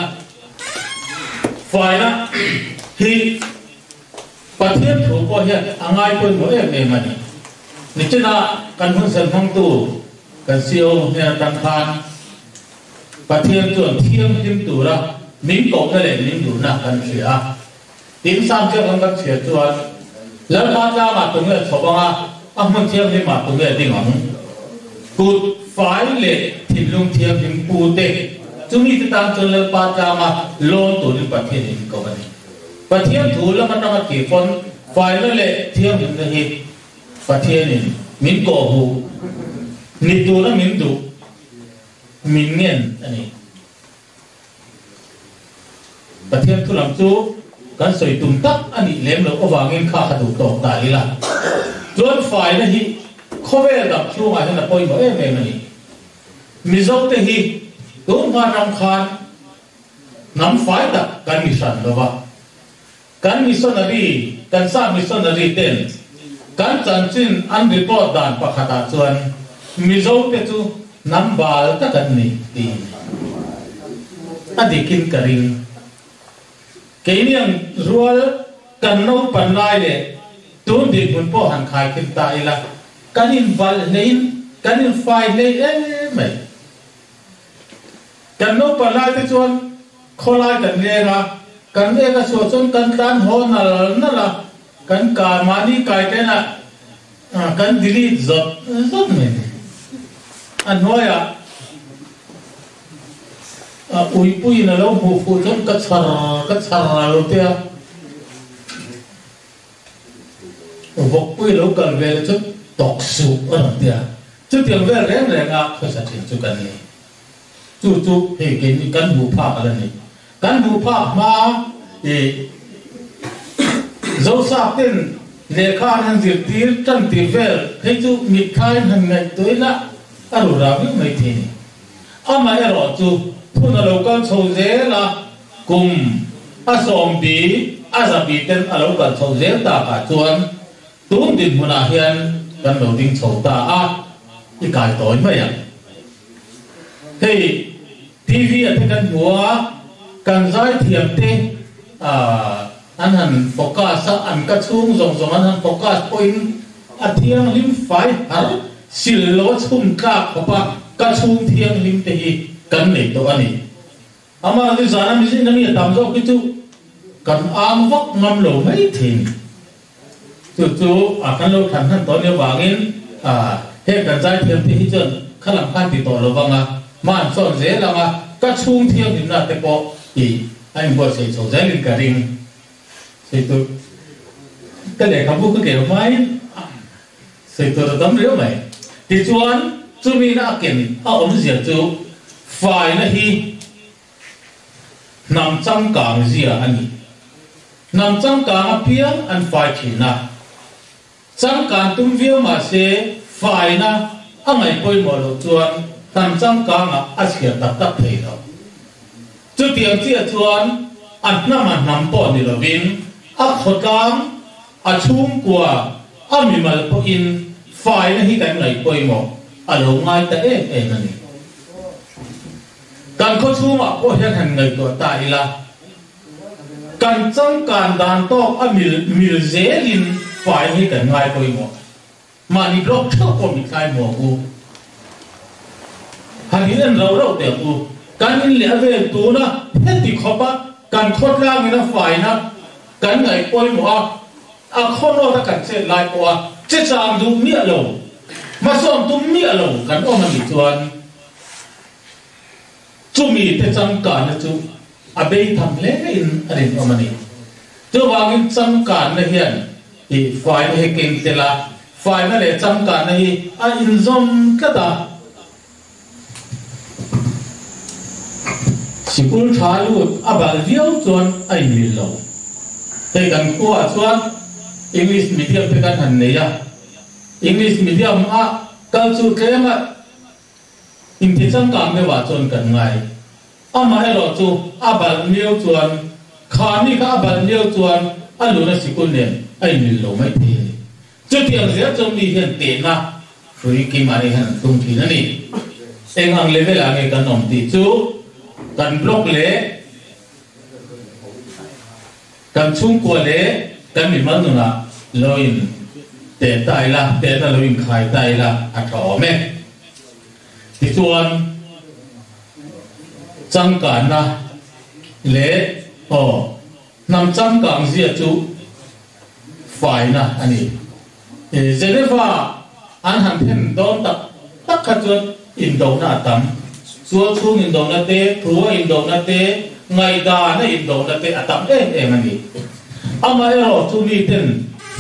Faina hi Pathian thu pawh hian a ngai pawimawh em em a ni. Nichina kan hun sen hmangtu kan CEO hnen atang khan Pathian chuan thianghlim tura min kohna leh min duhna kan hria a. Tin, Sam Thianghlim kan chhiar chuan Lalpa tlangah tunge a chhawp anga a hmun thianghlimah tunge a ding ang? Kut fai leh thinlung thianghlim pu te chumi te tan chuan Lalpa tlanga lawn turin Pathian in koh a ni. Pathian thu lam atanga thih pawn faina leh thianghlimna hi Pathianin min kawhhmuh ni tura min duh min ngen a ni. Pathian thu lam chu kan sawi tum tak a nih lem loh avangin kha ka duh tawk ta ila. Chuan faina hi Khawvel dang chhungah hian a pawimawh em em a ni. Mizote hi tun hma ram khan hnam fai tak kan ni hran lo va. Kan missionary, kan sa missionary ten kan chanchin an report dan pakhatah chuan Mizote chu hnam bal tak an ni tiin a dikin ka ring. Keiniang rual kan naupan lai leh tun dinhmun pawh han khaikhin ta ila, kan invalh hleiin kan infai hlei em mai. Kan naupan lai te chuan khawlai kan leng a, kan ek a chhuah chuan kan tlan haw nal nal a, kan kar mahni kai ten ah kan delete zawt zawt mai ni. A hnuaiah uipuiin a lo hmuh fuh chuan ka chhar ka chhar a lo ti a, vawkpui lo kal ve leh chuan tawk suh a rawn ti a. Chutiang vel reng reng a khawsa thin chu kan ni. Chu chu hei keini kan hmuh phak a la ni. Kan hmuh phak hma i Zosap ten lehkha an han zirtir tan tir vel phei chu mitthlain han ngaihtuah ila a ru rau viau mai thei ni. Amaherawh chu phun a lo kal chho zel a, kum a sawmbi a zabi ten a lo kal chho zel takah chuan Tun dinhmunah hian kan lo ding chho ta a, i kai tawi mai ang. Hei TV a te kan hmu a, kan zaithiam te an han focus a, an ka chhung zawng zawng an han focus pawhin a thianghlim fai har sil lo a chhun tlak khawp a, ka chhung thianghlim te hi kan nei tawh a ni. Amah ni zana mizin a mi a tam zawk hi chu kan ang vak ngam lo mai thei ni. Chu chu a kan lo thlan hnan tawh nia vangin heng kan zaithiam te hi chuan kha lam khan ti tawh lo vang a, hma an sawn zel ang a, ka chhung thianghlimna te pawh tih a inbuatsaih chho zelin ka ring. Sawi tur ka lehkhabu ka keu hmain sawi tur a tam riau mai. Tichuan chumina a ken a awmzia chu faina hi Hnam changkang zia a ni. Hnam changkang apiang an fai thin a. Changkan tum viau mah se faina a ngaih pawimawh loh chuan hnam changkangah a chhiar tak tak thei lo. Chutiang chiah chuan a hnama hnam pawh ni lovin a khawtlang, a chhungkua, a mimal pawhin faina hi kan ngaih pawimawh a lo ngai ta em em a ni. Kan khaw chhungah pawh hian han ngaihtuah ta ila, kan changkan dan tawk a mil mil zelin fai hi kan ngai pawimawh. Mahni block theuh pawh min thlai hmuak u. Han in en rauh rauh teh u. Kan in leh a vel tuna heti khawpa kan khawtlangin a faina kan ngaih pawimawh a, a khaw nawt a kan chet lai pawha che chang duh miah lo, hmasawn tum miah lo kan awm a nih chuan, Chumi te changkanna chu a bei tham hle in a rinawm a ni. Chuvangin changkanna hian i faina hi keng tel a, faina leh changkanna hi a inzawm tlat a. Sikul tha lut a bal viau chuan a inmil lo. Hei kan khuaah chuan English medium te kan han nei a, English medium a kal chu tlem a, Inti changkang deuhah chuan kan ngai. Amaherawh chu a balh miau chuan kha mi kha a balh miau chuan a luna sikul nen a inmil lo mai thei a ni. Chutiang zel chuan mi hian tehna hrui keimahni hian an tum thin a ni. Eng ang level ah nge kan awm tih chu kan block leh kan chhungkua leh kan mimal nunah lo in teh ta ila, tehna lo inkhai ta ila a tha awm e. Tichuan, changkanna leh aw hnam changkang zia chu faina a ni. Geneva an han then dawn tak tak kha chuan indona a tam. Sual chhung indona te, thua indona te, ngaihdana indona te a tam em em a ni. Amaherawh chu miten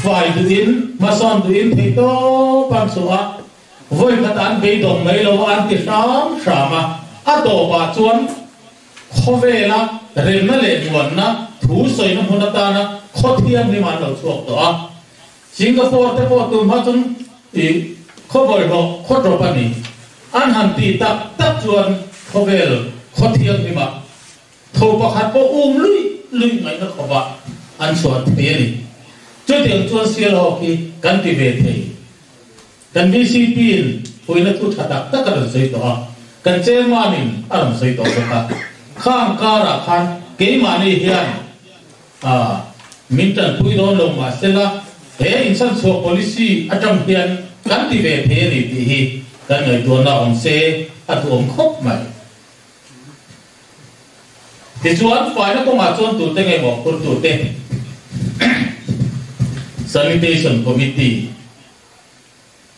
fai duhin, hmasawn duhin theihtawp an chhuah a, vawi khat an beidawng mai lo a, an ti hram hram a. A tawpah chuan Khawvela remna leh muanna thu sawina hmun atana khaw thianghlim an lo chhuak tawh a. Singapore te pawh tun hma chuan i. Khaw bawlhhlawh khaw ṭawp a ni. An han tih tak tak chuan khawvel khaw thianghlimah tho pakhat pawh um luih luih ngaihna khawpah an chhuah thei a ni. Chutiang chuan Sialhawk hi kan ti ve thei. Kan VCP in fuihna thu tha tak tak a rawn sawi tawh a, kan chairman in a rawn sawi tawh bawk a. Khang karah khan keimahni hian a min tanpui dawn lo mahsela he inchhanchhuah policy atang hian kan ti ve thei a ni tih hi kan ngaihtuahna awm se a duhawm khawp mai. Tichuan faina kawngah chuan tute nge mawhphurtute Sanitation Committee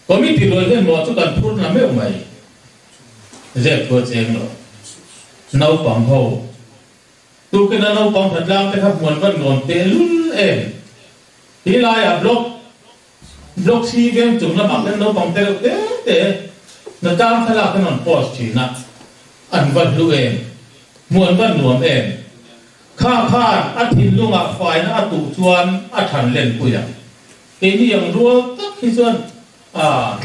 Committee rual hian mawh chu kan phur na meuh mai zep thu a cheng lo. Naupang ho Tukina naupang thatlang te kha hmuan van nuam teh lul em? Hi laiah block block si veng chung lamah khan naupang te reuh te te na tlang thlalak an rawn post thin a, an va hlu em? Hmuan van nuam em? Kha khan a thinlungah faina a tuh chuan a than len pui ang. Keini ang rual tak hi chuan a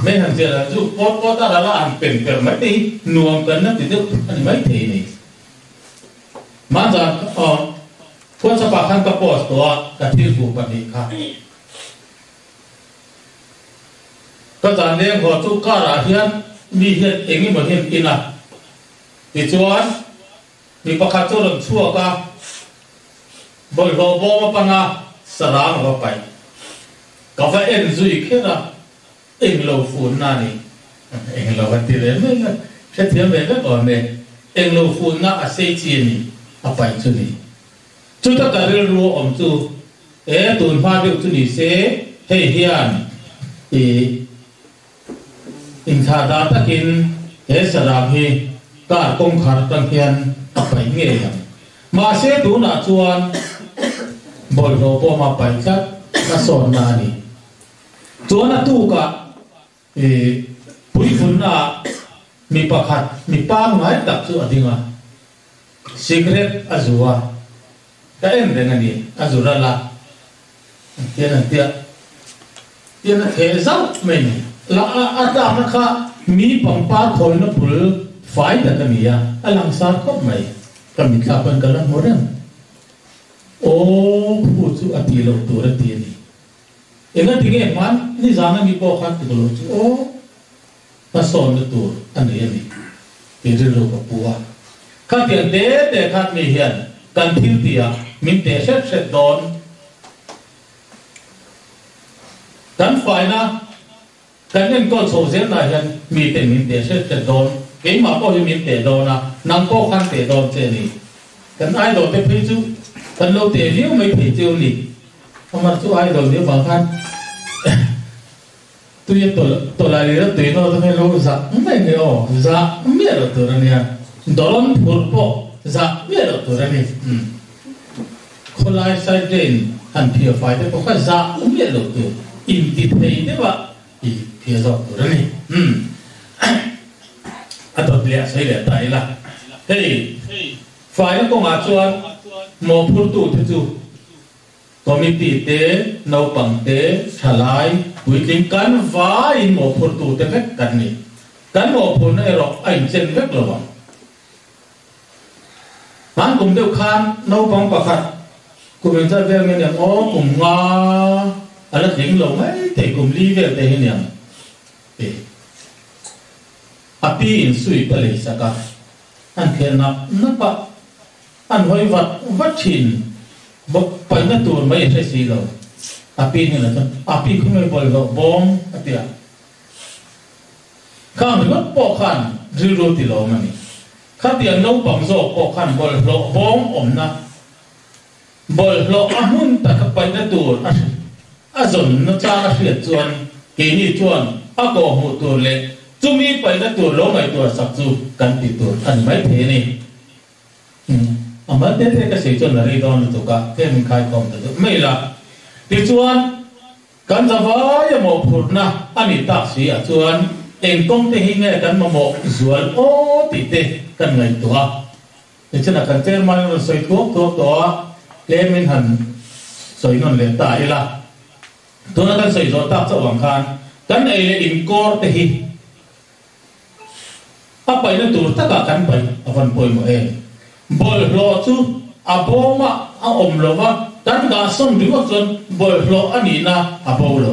mei han ziah dan chu pawt pawt a ral a han pen per mai te hi nuam kan la ti deuh a ni maithei a ni. Hmanzan WhatsApp ah khan ka post tawh a, ka thil hmuh 2 kha. Ka zan leng haw chu car ah hian mi hian eng emaw hian in a, tichuan mi pakhat chu a rawn chhuak a, bawlhhlawh bawm a pan a, sarang a va paih. Ka va en zui kher a, Eng lo funna a ni. Eng lo a ti ve mai a, hrethiam ve vek awm e. Eng lo funna a sei chi a ni, a paih chu ni. Chuta ka rilru a awm chu, e tun hma deuh chu ni se, hei hian i inthlahdah takin he sarang hi car kawngkhar atang hian a paih ngei ang. Mahse tunah chuan bawlhhlawh bawma paih tlat a sawnna a ni. Chuan a tukah i puifunnaah mi pakhat, mi pangngai tak chu a ding a, cigarette a zu a, ka en reng a ni, a zu ral a, tian an tia, tian a theh zauh mai ni. La a a tlakna kha mi pangpar khawina bul fai tak a ni a, a langsar khawp mai, ka mitthla pawn ka la hmu reng. Aw, khu chu a tih loh tur a ti a ni. Engati nge hman nizan ami pawh khan tuk lo chu aw, hmasawnna tur a nei a ni tih rilru ka pu a. Khatiang te te khan mi hian kan thil tihah min teh hret hret dawn. Kan faina kan enkawl chho zelnah hian mite min teh hret hret dawn. Keimah pawh hi min teh dawn a, nang pawh khan teh dawn che a ni. Kan idol te phei chu kan lo teh viau mai thei cheu ni. Amar chu idol nih avang khan tui a tawlh tawlh a lir a tui nawt a lo zah mai mai aw, zah miah loh tur a nia. Dawlawn phurh pawh zah miah loh tur a ni. Khawlai side lane han phiar fai te pawh kha zah miah loh tur, inti thei deuh a i phiar zawk tur a ni. A dawt leh a sawi leh ta ila. Hei faina kawngah chuan mawhphurtu te chu committee te, naupang te, thalai, puitling kan vaiin mawhphurtu te vek kan ni. Kan mawhphurna erawh a inchen vek lo ang. Hman kum deuh khan naupang pakhat kum engzat vel nge niang aw, kum nga a la tling lo mai thei, kum li vel te hi niang e. A pi in sweet a lei sak a, an thlen nap nap a, an hawi vat vat thin bawk, paihna tur mai a hre si lo. A pi hnenah chuan, A pi khawngaih bawlhhlawh bawm a ti a. Khang ringawt pawh khan rilru ti lawm a ni. Khatiang naupang zawk pawh khan bawlhhlawh bawm awmna, bawlhhlawh a hmun taka paihna tur a a zawnna chang a hriat chuan keini chuan a kawhhmuh tur leh chumi paihna tur lo ngaihtuah sak chu kan ti tur a ni maithei a ni. A mal te te ka sawi chuan a rei dawn lutuk a, tlem in khaikhawm ta deuh mai la. Tichuan. Kan zavai a mawhphurhna a nih tak si ah chuan eng kawng te hi nge kan mamawh zual aw tih te kan ngaihtuah a. Nichinah kan chairman in rawn sawi thuak thuak tawh a, tlem in han sawi nawn leh ta ila. Tuna kan sawi zawh tak chauh ang khan Kan ei leh inkawr te hi a paihna tur takah kan paih a van pawimawh em? Bawlhhlawh chu a bawmah a awm lo va, kan dahsawn ringawt chuan bawlhhlawh a nihna a bo lo.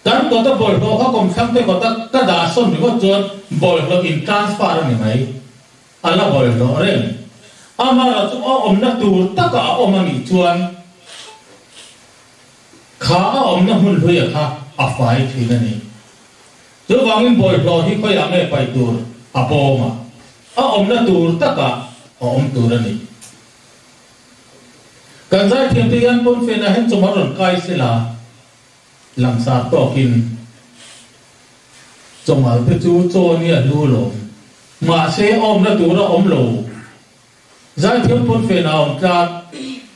Kan kawta bawlhhlawh kha kawmthlang te kawta ka dahsawn ringawt chuan bawlhhlawh in transfer a ni mai. A la bawlhhlawh reng. Amaherawhchu a awmna tur taka a awm a nih chuan kha a awmna hmun hluia kha a fai thin a ni. Chuvangin bawlhhlawh hi khawiah nge paih tur a bawm a, a awmna tur takah a awm tur a ni. Kan zaithiamte hian pawnfenah hian chawhmar rawn kai sela. Langsar tawkin chawmal te chu chaw nia hlu lawm. Mahse awmna tur a awm lo. Zaithiam pawn fen a awm tlat,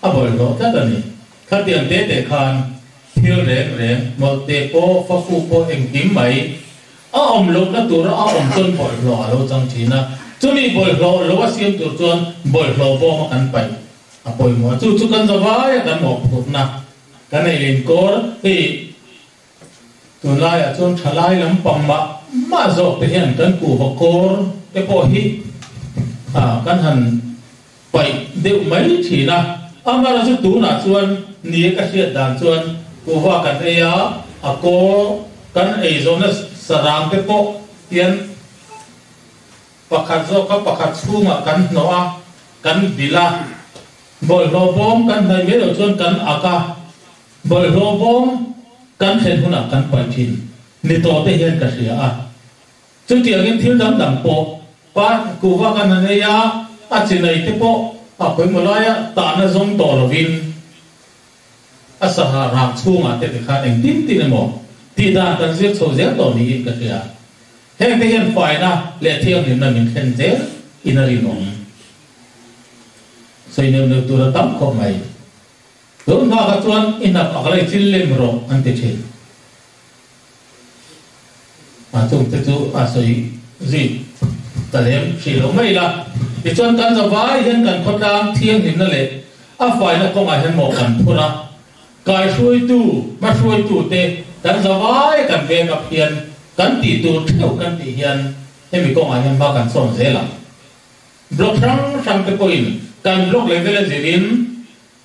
a bawlhhlawh tlat a ni. Khatiang te te khan thil reng reng, hmawlh te pawh, fafu pawh engkim mai a awm lohna tura a awm chuan bawlhhlawh a lo chang thin a. Chumi bawlhhlawh lo a siam tur chuan bawlhhlawh bawm a kan paih a pawimawh a. Chu chu kan zavai a kan mawhphurhna. Kan ei inkawr hi tunlaiah chuan thalai lampang mah mah zawk te hian kan kuhva kawr te pawh hi kan han paih deuh mai thin a. Amaherawhchu chu tunah chuan ni ka hriat dan chuan kuhva kan ei a, a kawr kan ei zawhna sarang te pawh hian pakhat zawk kha pakhat chhungah kan hnawh a, kan bilh a. Bawlhhlawh bawm kan hnaih mai loh chuan kan ak a, bawlhhlawh bawm kan thlen hunah kan paih thin ni tawh te hian ka hria a. Chutiangin thil dang dang pawh pa kuhva kan han ei a, a chinai te pawh a khawimaw laia tahna zawng tawh lovin a saha rang chhungah te tikhan engtin tin emaw tih dan kan zir chho zel tawh niin ka hria. Heng te hian faina leh thianghlimna min thlen zel in a rinawm. Sawi neuh neuh tur a tam khawp mai. Tun hma kha chuan i hnap a kalai chil lem rawh an ti thin. A chung te chu a sawi zui ta lem hrih lo mai la. Tichuan kan zavai hian kan khawtlang thianghlimna leh a faina kawngah hian mawh kan phur a. Kaihruaitu, hmahruaitu te kan zavai kan veng ap hian kan tih tur theuh kan tih hian hemi kawngah hian hma kan sawn zel ang. Blog hrang hrang te pawhin kan blog level a zirin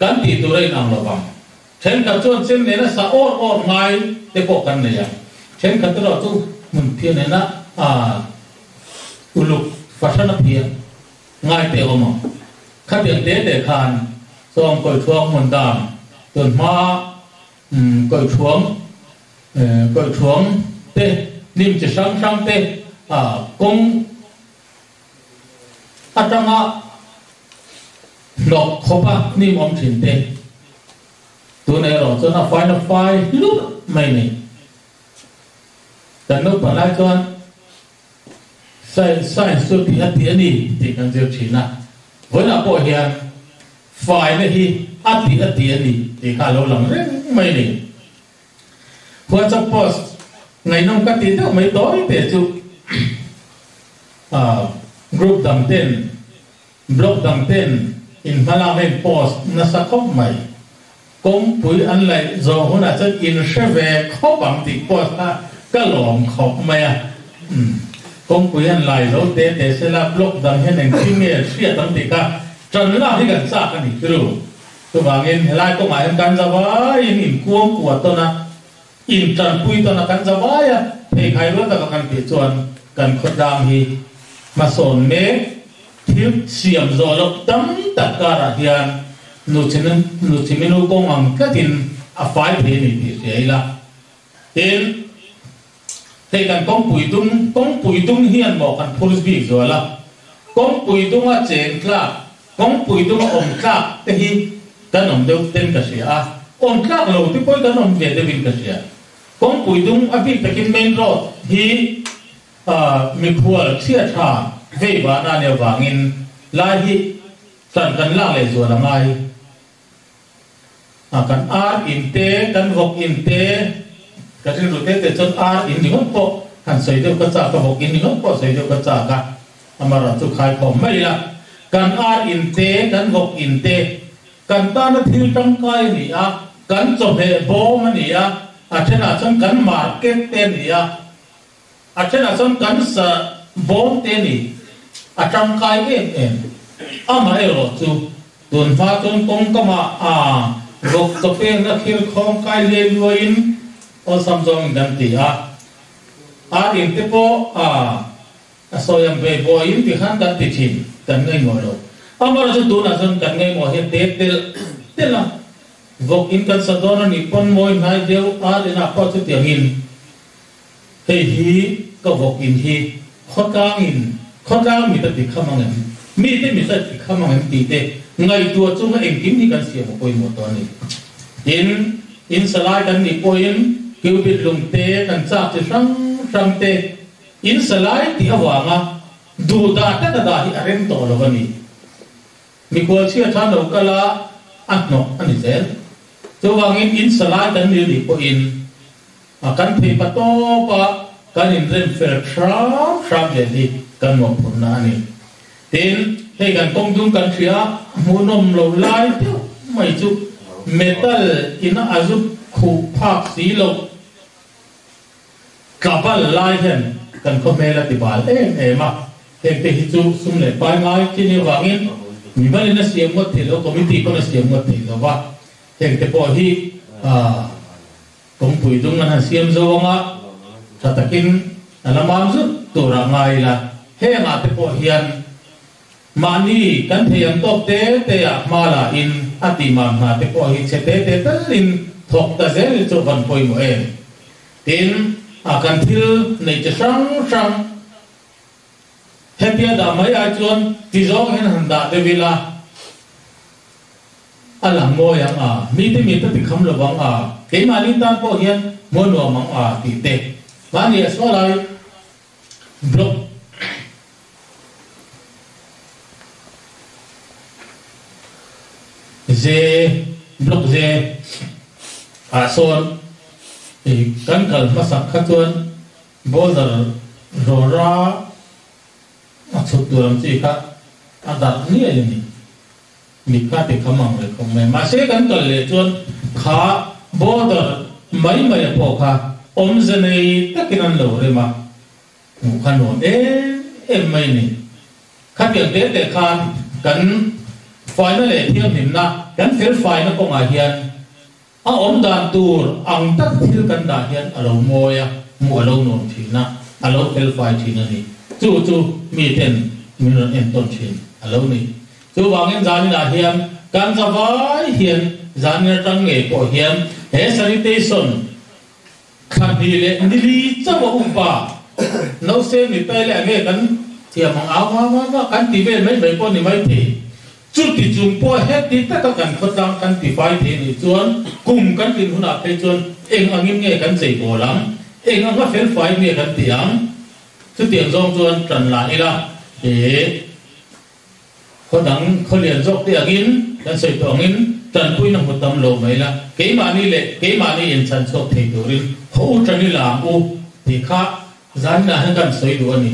kan tih tur a inang lo vang. Thenkhat chuan chem nena sa awr awr ngai te pawh kan nei a, thenkhat erawh chu hmun phian nena uluk fahran a phian ngai te a awm ang. Khatiang te te khan sawm kawithuang hmun dan tun hma kawithuang kawithuang te hnim chi hrang hrang te kawng Atanga hnawk khawpa hnim awm thin te tun erawh chuan a faina fai hlur mai ni. Kan naupang lai chuan science chu tih a ti a ni tih kan zir thin a, vawiinah pawh hian faina hi a tih a ti a ni tih kha a lo lang reng mai ni. WhatsApp post ngaihnawm ka tih deuh mai tawi te chu group dang ten blog dang ten in hmalak na in post nasa khawp mai. Kawngpui an laih zawh hunah chuan in hre ve khawp ang tih post kha ka lawm khawp mai a. Kawngpui an lai zo te te sela blog dang hian engtin nge hriat ang tih kha tan lak hi kan chak a ni chu. Chuvangin helai kawngah hian kan zavaiin inkuang kuah tawn a, intanpui tawn a, kan zavai a, pheikhai rual taka kan tih chuan kan khawtlang hi hmasawn mek thil siam zawh loh tam tak karah hian Nuchiminu kawng ang tlatin a fai thei a ni tih hria ila. Tin, hei kan kawngpui dung, kawngpui dung hian maw kan phur bik zual a, kawngpui dunga cheng tlak, kawngpui dunga awm tlak te hi kan awm deuh ten ka hria a, awm tlak lo te pawh hi kan awm ve deuhin ka hria. Kawngpui dung a bik takin main road hi mikhual chhia tha vei vana nia vangin lai hi tan kan lak leh zual a ngai. A kan ar in te, kan vawk in te, ka rilru te te chuan ar in ringawt pawh han sawi deuh ka chak a, vawk in ringawt pawh sawi deuh ka chak a, amaherawhchu chu khai khawm mai ila. Kan ar in te, kan vawk in te, kan tana thil tangkai a ni a, kan chawhmeh bawm a ni a. A thenah chuan kan market te a ni a, a thenah chuan kan sa bawm te a ni. A tangkai em em. Amaherawh chu tun hma chuan kawngkamah a vawk chawpengna thil khawng kai liai luaiin awlsam zawngin kan ti a. Ar in te pawh a A sawi ang ve bawiin ti khan kan ti thin, kan ngaihmawh lo. Amaherawh chu tunah chuan kan ngaihmawh hian te telh telh a, vawk in kan sa dawn a nih pawn mawi hnai deuh ar inah pawh chutiangin hei hi ka vawk in hi khawtlang in khawtlang mit a ti kham ang em, mite mit a ti kham ang em tih te ngaihtuah chunga engkim hi kan siam a pawimawh tawh a ni. Tin, in sa lai kan nih pawhin cubit lung te kan chak chi hrang hrang te In sa lai tih avanga duh dah tak a dah hi a rem tawh lo a ni. Mikhual chhia tha no kal a, a hnawk a ni zel. Chuvangin in sa lai kan ni nih pawhin a kan thei pa tawp a, kan inrem fel hram hram zel hi kan mawhphurhna a ni. Tin, hei kan kawng dung kan hria a, hmuhnawm lo lai deuh mai chu metal ina a zut khuh phak si loh. Tlabal lai hian kan khaw hmel a ti bal em em a, hengte hi chu sum leh pai ngai chi ni avangin mimalin a siam ngawt thei lo, committee pawn a siam ngawt thei lo va, hengte pawh hi kawngpui dung an han siam zo anga tha takin a la mam zut tur ah ngai ila, hengah te pawh hian mahni kan thei ang tawk te te ah hma la in a tih mam hna te pawh hi chhe te te talin thawk ta zel chu van pawimawh em. Tin, a kan thil neih chi hrang hrang hetia dah mai ai chuan ti zawng hian han dah deuh ila, a lang mawi ang a, mite mi ta ti kham lo vang a, keimahni tan pawh hian hmuh nuam ang a tih te mahni a sual ai block Ze block ze ah sawn i kan kal hmasak kha chuan boulder rawra a chhut tur ang chi kha a darh niai a ni. Mit kha ti kham ang leh khawp mai. Mahse kan kal leh chuan kha boulder mai mai a pawh kha awmze nei takin an lo rem a. Hmuh kha nuam em em mai ni. Khatiang te te khan kan faina leh thianghlimna, kan fel faina kawngah hian a awm dan tur ang tak thil kan dah hian a lo mawi a, hmuh a lo nuam thin a, a lo fel fai thin a ni. Chu chu mi ten min rawn entawn thin a lo ni. Chuvangin zaninah hian kan zavai hian zanin atang ngei pawh hian he sanitation Thla hnih leh nili chauh a upa nause ni tai leh ange kan thiam ang au va va va kan ti vel mai mai pawh ni mai thei. Chuti chung pawh heti taka kan khawtlang kan ti fai thei nih chuan kum kan tlin hunah phei chuan eng angin nge kan chei bawl ang, eng anga fel fai nge kan ti ang? Chutiang zawng chuan tan lah ila he Khaw dang khaw lian zawk te angin kan sawi tawh angin tanpuina hmu tam lo mai la, keimahni leh keimahni inchhan chhuak thei turin khaw u tan i la ang u tih kha zaninah hian kan sawi duh a ni.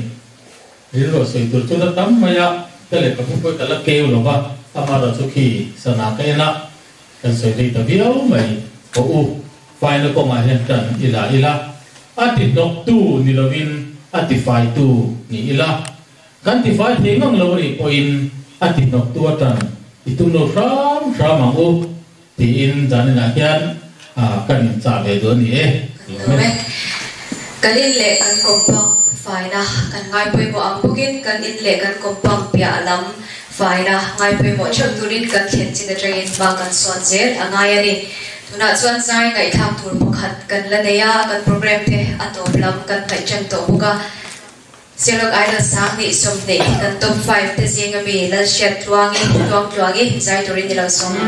Rilruah sawi tur chu la tam mai a, ka lehkhabu pawh ka la keu lo va, amaherawh chu khi sana ka en a, kan sawi rei ta viau mai. Khaw u faina kawngah hian tan i la ila, a ti hnawktu ni lovin a ti faitu ni ila. Kan tifai thei ngang lo anih pawhin a ti hnawktu atan i tum lo hram hram ang u tiin zaninah hian kan inchah ve duh a ni e. Kan lawm e. Kan in leh kan compound faina kan ngai pawimawh ang bawkin kan in leh kan compound piah lam faina ngai pawimawh theuh turin kan thlen chin atangin hma kan sawn zel a ngai a ni. Tunah chuan zai ngaihthlak tur pakhat kan la nei a, kan program te a tawp lam kan hnaih tan tawh bawk a. Sialawk Idol Sangni 20 kan top 5 te zing ami Lalhriat Tluangi, Tluang Tluangi, zai turin ni lo sawm.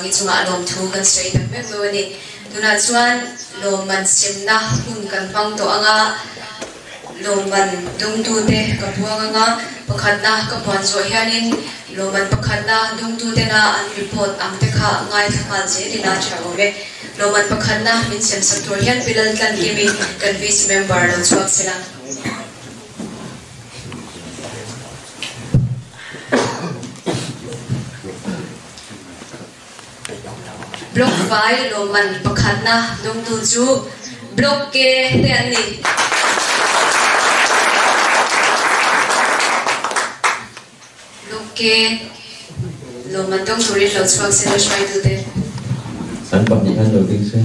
I chungah lawmthu kan sawi tak meuh meuh a ni. Tunah chuan lawmman semna hun kan hmang tawh ang a, lawmman dawngtute ka buang ang a, pakhatna ka puan zawh hianin lawmman pakhatna dawngtutena an report ang te kha ngaithla nghal zelin a tha awm e. Lawmman pakhatna min semsak tur hian Pi Laltlankimi kan VC member lo chhuak sela. Block vai lawmman pakhatna dawngtu chu Block K te an ni. Block K lawmman dawng turin lo chhuak se la hruaitute. An pahnih han lo ding se.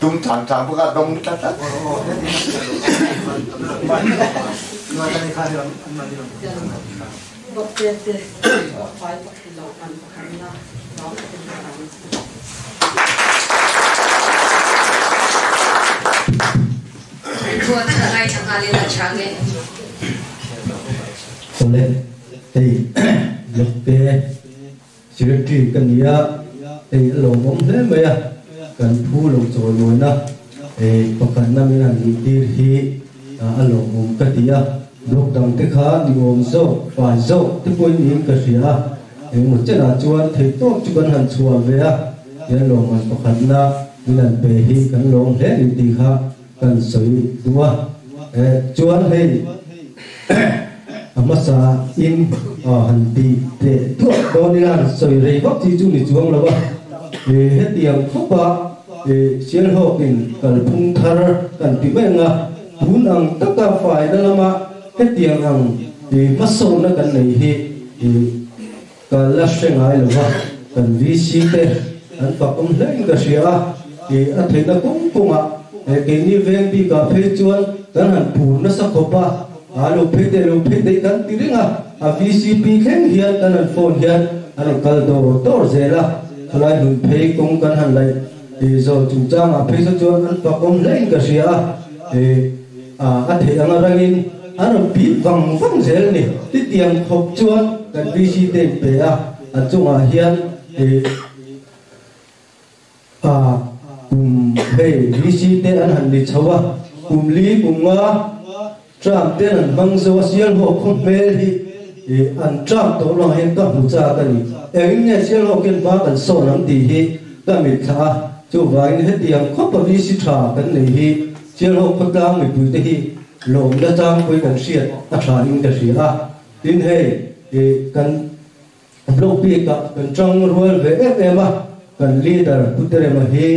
Tum chang chang bawk a dawng tlat tlat. Report kha ngaithla nghalin a chhang e. Awle, hei blog te Secretary ka ni a, hei a lawmawm hle mai a, kan phu lo chawimawina hei pakhatna min han nih tir hi a lawmawm ka ti a, block dang te kha ni awm zawk, fai zawk te pawhin niin ka hria a, engemaw chenah chuan theihtawp chu kan han chhuah ve a, he lawmman pakhatna min han pe hi kan lawm hle ni tih kha Kan sawi duh a, chuan hei a hmasa in han ti teh duah dawn ila han sawi rei vak chi chu ni chuang lo a, hetiang khawp a Sialhawk in kalphung thar kan ti mai ang a, tun ang taka faina lama hetiang ang hmasawnna kan nei hi Ka la hre ngai lo va, kan VC te an fakawm hlein ka hria a, ih a theihna kawng kawngah keini veng bikah phei chuan kan han phur nasa khawp a, a lo phei teh lo phei teh kan ti reng a, a VCP thleng hian kan han phone hian an rawn kal dawr dawr zel a, khawlai hlun phei kawng kan han laih zawl chungchangah phei saw chuan an fakawm hlein ka hria a, ih a theih anga rangin an rawn pip vang vang zel a ni. Titiang khawp chuan kan VC te in pe a, a chungah hian ih a kum hei VC te an han ni chho a, kum li kum nga tram ten an hmang zo a, Sialhawk khaw hmel hi ih an tram tawh lo hian ka hmu chak a ni. Engin nge Sialhawk hian hma kan sawn ang tih hi ka mitthlah a, chuvangin hetiang khawpa VC tha kan nei hi Sialhawk khawtlang mipuite hi lawmna tlangpui kan hriat a tha in ka hria a, tin hei ih kan blog bik ah kan tang rual ve em em a, kan leader Pu Terema hi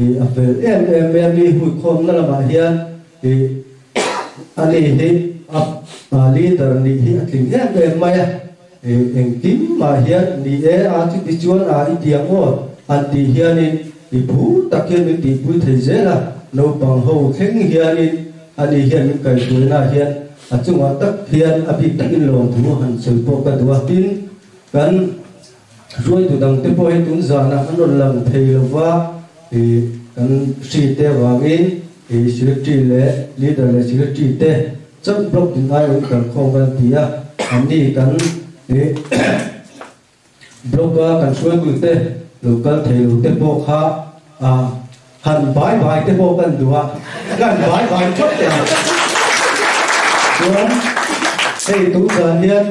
ih a fel em em mai a, mi huikhawmna lamah hian ih ani hi a leader nih hi a tling em em mai a, ih engkim mah hian ni e a chuti chuan a i tiang aw han tih hianin i phur tak hian min tihpui thei zel a, naupang ho thleng hianin Ani hian min kaihhruaina hian a chungah tak hian a bik takin lawmthu han sawi pawh ka duh a. Tin, kan hruaitu dangte pawh hi tun zanah an rawn lang thei lova, ih kan hri te avangin ih secretary leh leader leh secretary te chauh block din aiawhin kalkhawm kan ti a, anni kan ih Block a kan hruaitute lo kal thei lo te pawh kha han bai bai te pawh kan duh a, kan bai bai thawt teh ang. Chuan hei tun zan hian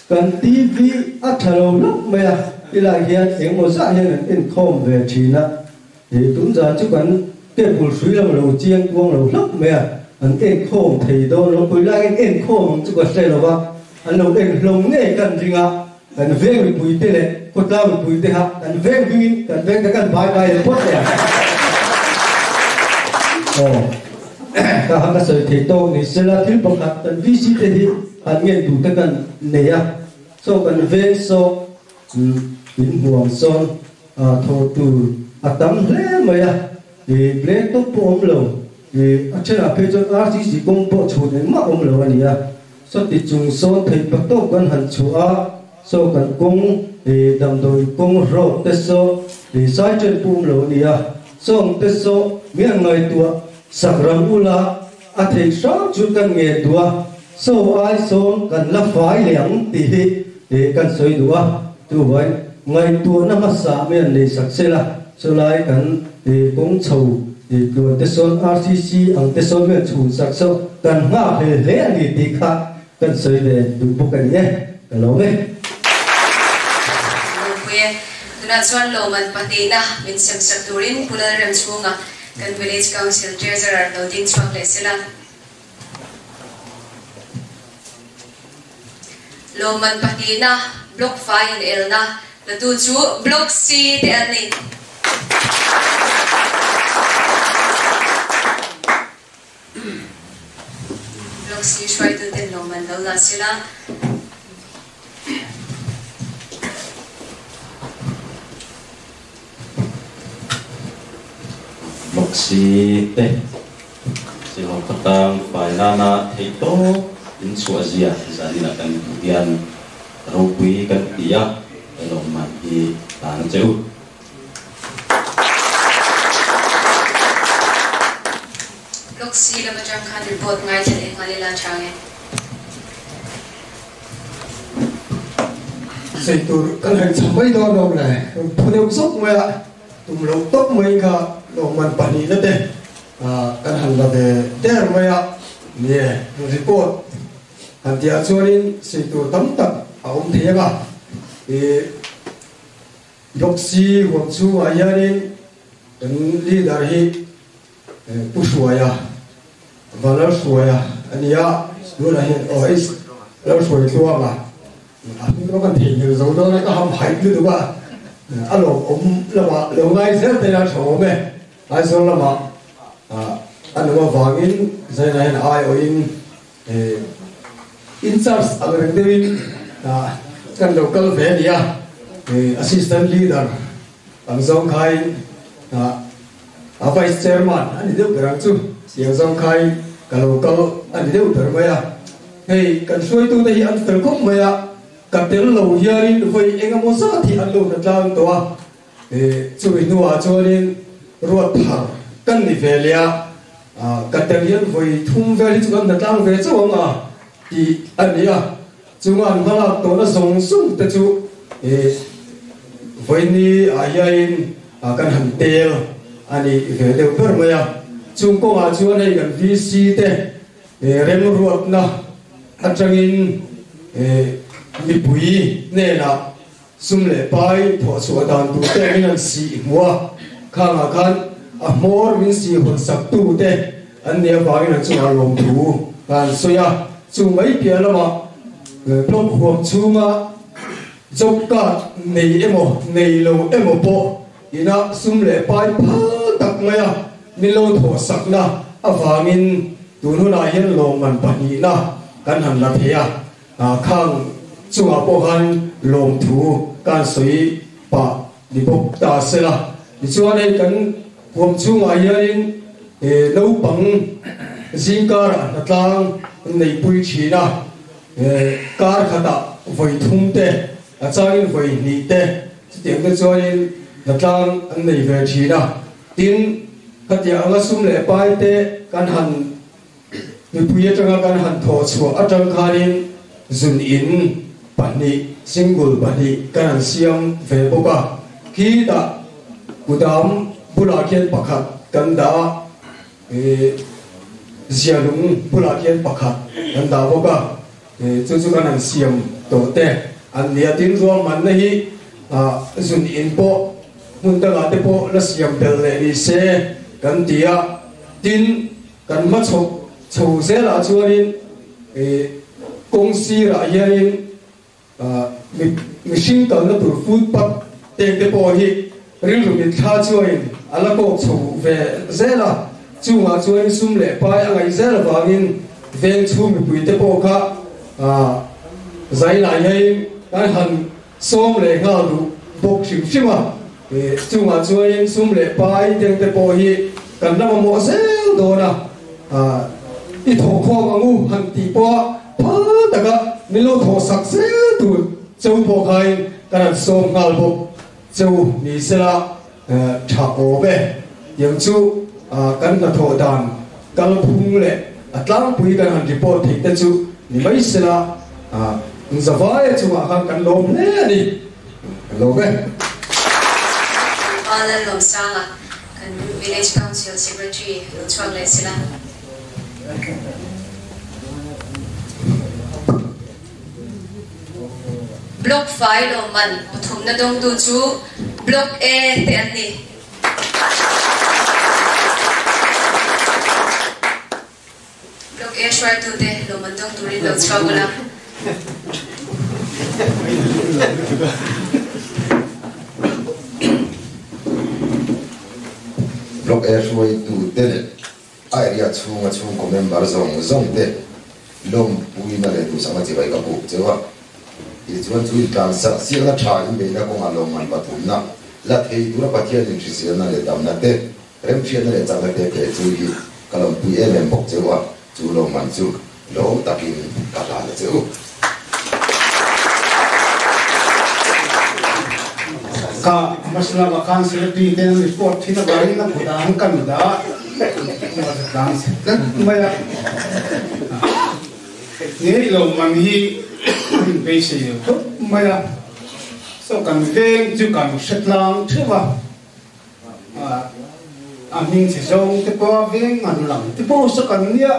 kan TV a tha lo hlauh mai a, tilai hian engemaw zah hian an inkhawm ve thin a, tun zan chu kan table hrui lam lo chiang kuang lo hlauh mai a, an enkhawm thei dawn lo, kawilai in enkhawm ang chu ka hre lo va, an lo en hlawm ngei kan ring a. Kan veng mipuite leh khawtlang mipuite kha kan veng hmingin kan veng te kan bai bai leh phawt leh ang. Aw, ka han ka sawi thei tawk ni sela thil pakhat kan VC te hi han ngen duh te kan nei a, saw kan veng saw in hmuam sawn thawh tur a tam hle mai a, i black top pawh awm lo, i a thenah phei chuan RCC kawng pawh chhun engmah awm lo a ni a. Sawti chung sawn theih pa tawk kan han chhuah a, saw kan kawng ih damdawi kawng rawk te saw ih sai chen pum lo a ni a, sawng te saw mi an ngaihtuah sak ram ula a theih hram chu kan ngen duh a, saw ai sawn kan la fai leh ang tih hi ih kan sawi duh a. Chuvain ngaihtuahna hmasa mai an nei sak sel a, chulai kan kawng chho tluan te sawn RCC ang te sawn mai an chhun sak saw kan nghak hle hle a ni tih kha kan sawi ve duh bawk a ni e, ka lawm e. Lawmpui e. Tunah chuan lawmman pahnihna min sem sak turin Pu Lalremchhunga kan Village Council Treasurer lo ding chhuak leh sela. Lawmman pahnihna Block fai in elna latu chu Block C te an ni. Block C hruaitu ten lawmman lo la sela. Block C te Silawm khawtlang fai nana theih tawp in chhuah zia zanin ah kan hmuh hian ropui kan ti a, he lawmman hi tan a che u. Block C lam atang khan report ngaithla leh nghal ila chang e. Sei tur kan han cham mai dawn awm le, phu deuh zawk mai a, tum loh tawp mai kha lawmman pahnihna te kan han la ve der mai a, nie report han tihah chuanin sei tur tam tak a awm thei ang a, ih Block C huam chhungah hianin kan leader hi Pu Hruaia, Vanlalhruaia a ni a, tunah hian aw hei Lalhruaitluanga a hming erawh kan theihnghilh zo dawn a, ka ham haih lutuk a, a lawmawm lamah lo ngai zel te hian a tha awm e, Aizawl lamah a nung avangin Zaina hian a aiawhin in charge ang reng deuhin kan lo kal ve a ni a, Assistant Leader ang zawng khain A Vice Chairman a ni deuh ber ang chu, tiang zawng khai ka lo kal a ni deuh ber mai a. Hei kan hruaitute hi an fel khawp mai a, ka tel lo hianin vawi eng emaw zat hi an lo hna tlang tawh a, chumi hnuah chuanin ruat thar kan ni ve leh a, ka tel hian vawi thum vel hi chu kan hna tlang ve chauh ang a tih a ni a. Chunga an hmalak tawhna zawng zawng te chu vawiini ah hianin kan han tel a ni ve deuh ber mai a. Chung kawngah chuan hei kan VC te remruatna atangin mipui hnenah sum leh pai thawhchhuah dan tur te min han sih hmuh a, khangah khan a hmawr min sih hawn sak tu te an nih avangin an chungah lawmthu ka han sawi a. Chu mai piah lamah block huam chhunga job card nei emaw nei lo emaw pawh ina sum leh pai phal tak maia min lo thawhsakna avangin tun hunah hian lawmman pahnihna kan han la thei a. Khang chungah pawh khan lawmthu ka han sawi pah ni bawk ta se la. Tichuan hei kan huam chhungah hianin naupang zingkarah hnatlang an neihpui thin a, kar khatah vawi thum te, a changin vawi hnih te chutiang te chuanin hnatlang an nei ve thin a. Tin, khatiang anga sum leh pai te kan han Mipui atanga kan han thawh chhuah atang khanin zun in pahnih, single pahnih kan han siam ve bawk a. Khitah kudam bulah khian pakhat kan dah a, zialung bulah khian pakhat kan dah bawk a. Chu chu kan han siam tawh te an ni a. Tin, ruahmanna hi zun in pawh hmun dangah te pawh la siam belh leh ni se kan ti a. Tin, Kan hma chho chho zelah chuanin kawng sirah hianin mihring kalna tur footpath teng te pawh hi rilru mitthla chuanin a la kawk chho ve zel a, chungah chuanin sum leh pai a ngaih zel avangin veng chhung mipui te pawh kha zai lai hianin kan han sawm leh nghal duh bawk hrim hrim a. Chungah chuanin sum leh pai teng te pawh hi kan la mamawh zel dawn a, i thawhkhawm ang u han tih pawha phal taka min lo thawhsak zel tur cheu pawh khain kan han sawm nghal bawk cheu ni sela tha awm e. Tiang chu kan hnathawh dan kalphung leh a tlangpui kan han report theih te chu ni mai sela, zavai chungah khan kan lawm hle a ni. Lo ve. Kan pa Lallawmsanga, kan Village Council Secretary lo chhuak leh sela. Block fai lawmman pathumna dawngtu chu Block A te an ni. Block A hruaitute lawmman dawng turin lo chhuak ula. Block A hruaitute leh a area chhunga chhungkaw member zawng zawng te lawmpuina leh duhsakna chibai ka buk cheu a. Tichuan chu intlansak siakna tha inbeihna kawngah lawmman pathumna la thei tura Pathian inhriselna leh damna te, remhriatna leh chakna te pe chu hi ka lawmpui em em bawk cheu a, chu lawmman chu lawm takin ka hlan a che u. Ka masla va khan secretary ten an report thin avangin a kutah an kan dah tlang chhe tlat mai a. Ngei lo man hi an inbeisei lo khawp mai a, so kan veng chu kan hre tlang theuh a, a hming chhe zawng te pawh a veng an lang te pawh saw kan nia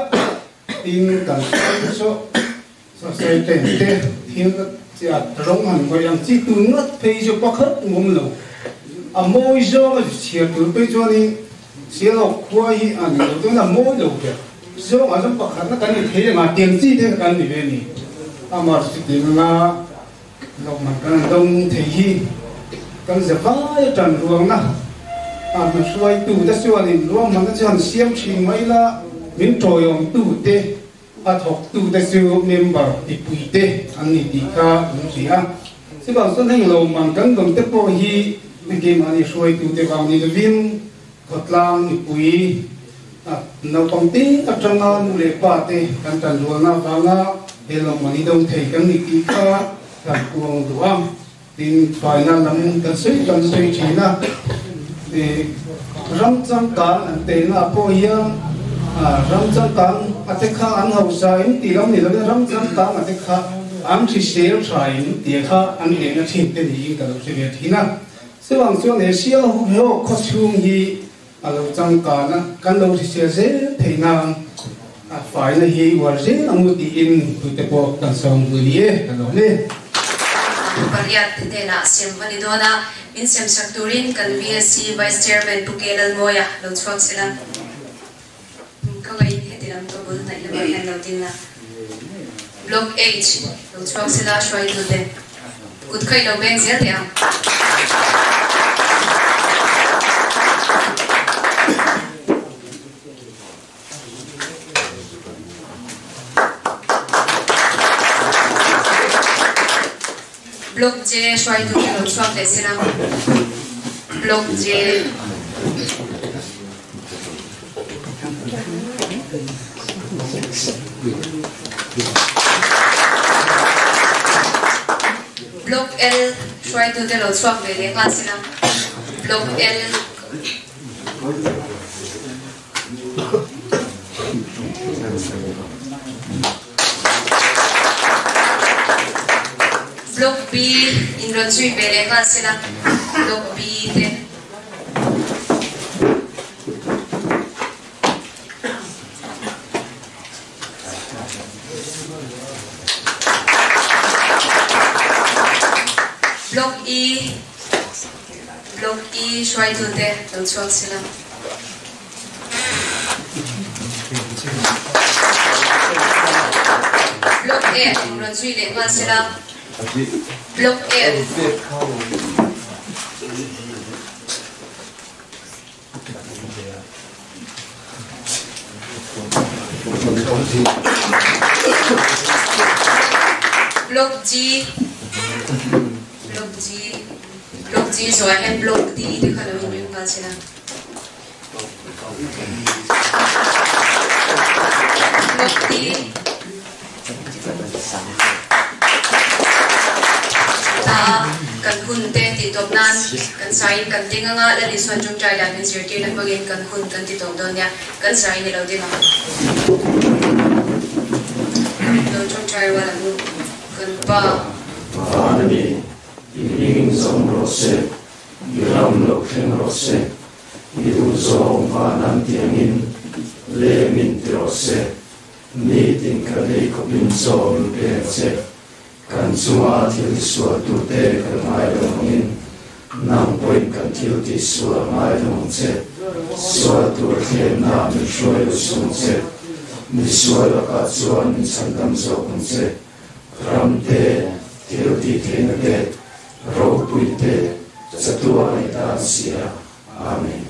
tin kan hre saw saw sawi ten te thil chiat rawng han ngawih ang chi tun ngat phei chu pakhat ngawm lo a mawi zawng a chhiar tur phei chuanin Sialawk khua hi a ni lo chuan a mawi lo ber. Zawngah chuan pakhatna kan ni thei anga tiang chi te kha kan ni ve a ni. Amah chu chutiang anga lawmman kan han dawng thei hi kan ze vai a tan ruangna a hmahruaitu te chuanin ruahmanna chu han siam thin mai la, min tawiawmtu te a thawktu te chu member mipui te an ni tih kha an hria a. Chuvang chuan heng lawmman kan dawn te pawh hi keimahni hruaitu te vang ni lovin khawtlang mipui naupang te atanga nu leh pa te kan tan rualna avanga he lawmman hi dawng thei kan ni tih kha kan puang duh a. Tin, faina lam kan sawi kan sawi thin a, ram changkang an telna ah pawh hian ram changkang a te kha an hausa in tih lam ni lovin ram changkang a te kha an hrisel tha in tih kha an lehna thin te niin ka lo hre ve thin a. Chuvang chuan he Sialhawk khaw chhung hi a lo changkan a, kan lo hrisel zel theih nan a faina hi uar zel ang u tiin tute pawh kan sawm hmu ni e, ka lawm e. Pariat te hnenah sem a ni dawn a, min sem sak turin kan VSC Vice Chairman Pu Ke Lalmawia lo chhuak sela. Ka ngaih heti lam ka bul hnaih lamah hian lo ding a. Block H lo chhuak sela hruaitute kut kha i lo beng zel teh ang. Block J hruaitute lo chhuak leh sela. Block J. Block L hruaitute lo chhuak ve leh nghal sela. Block L. Block B in rawn zui ve leh nghal sela. Block B te. Block E Block E hruaitute lo chhuak sila. Block F rawn zui leh nghal sila. Block F. Block G Block G Block G zawh ah hian Block D te kha lo inring nghal sela. Block D Ta kan hun te tih tawp nan kan saiin kan ding anga Lal Isuan tawngtai dan min zirtirna hmangin kan hun kan ti tawp dawn nia, kan sai ni lo ding ang. Lo tawngtai rual ang u, kan Pa. Van a ni, i hming hming zawm rawh se, i ram lo thleng rawh se, i duhzawng van an tiangin lem in ti rawh se, nitin kan ei khawpin chaw min pe ang che, kan chunga thil tisualtute kan ngai lo angin nang pawhin kan thil tihsual ngai lo ang che, sual tur thlemna min hruai lo sung che, misual lakah chuan min chhandam zawk ang che. Ram te, thil tih theihna te, ropui te, chatuah a ni ta an si a. Amen.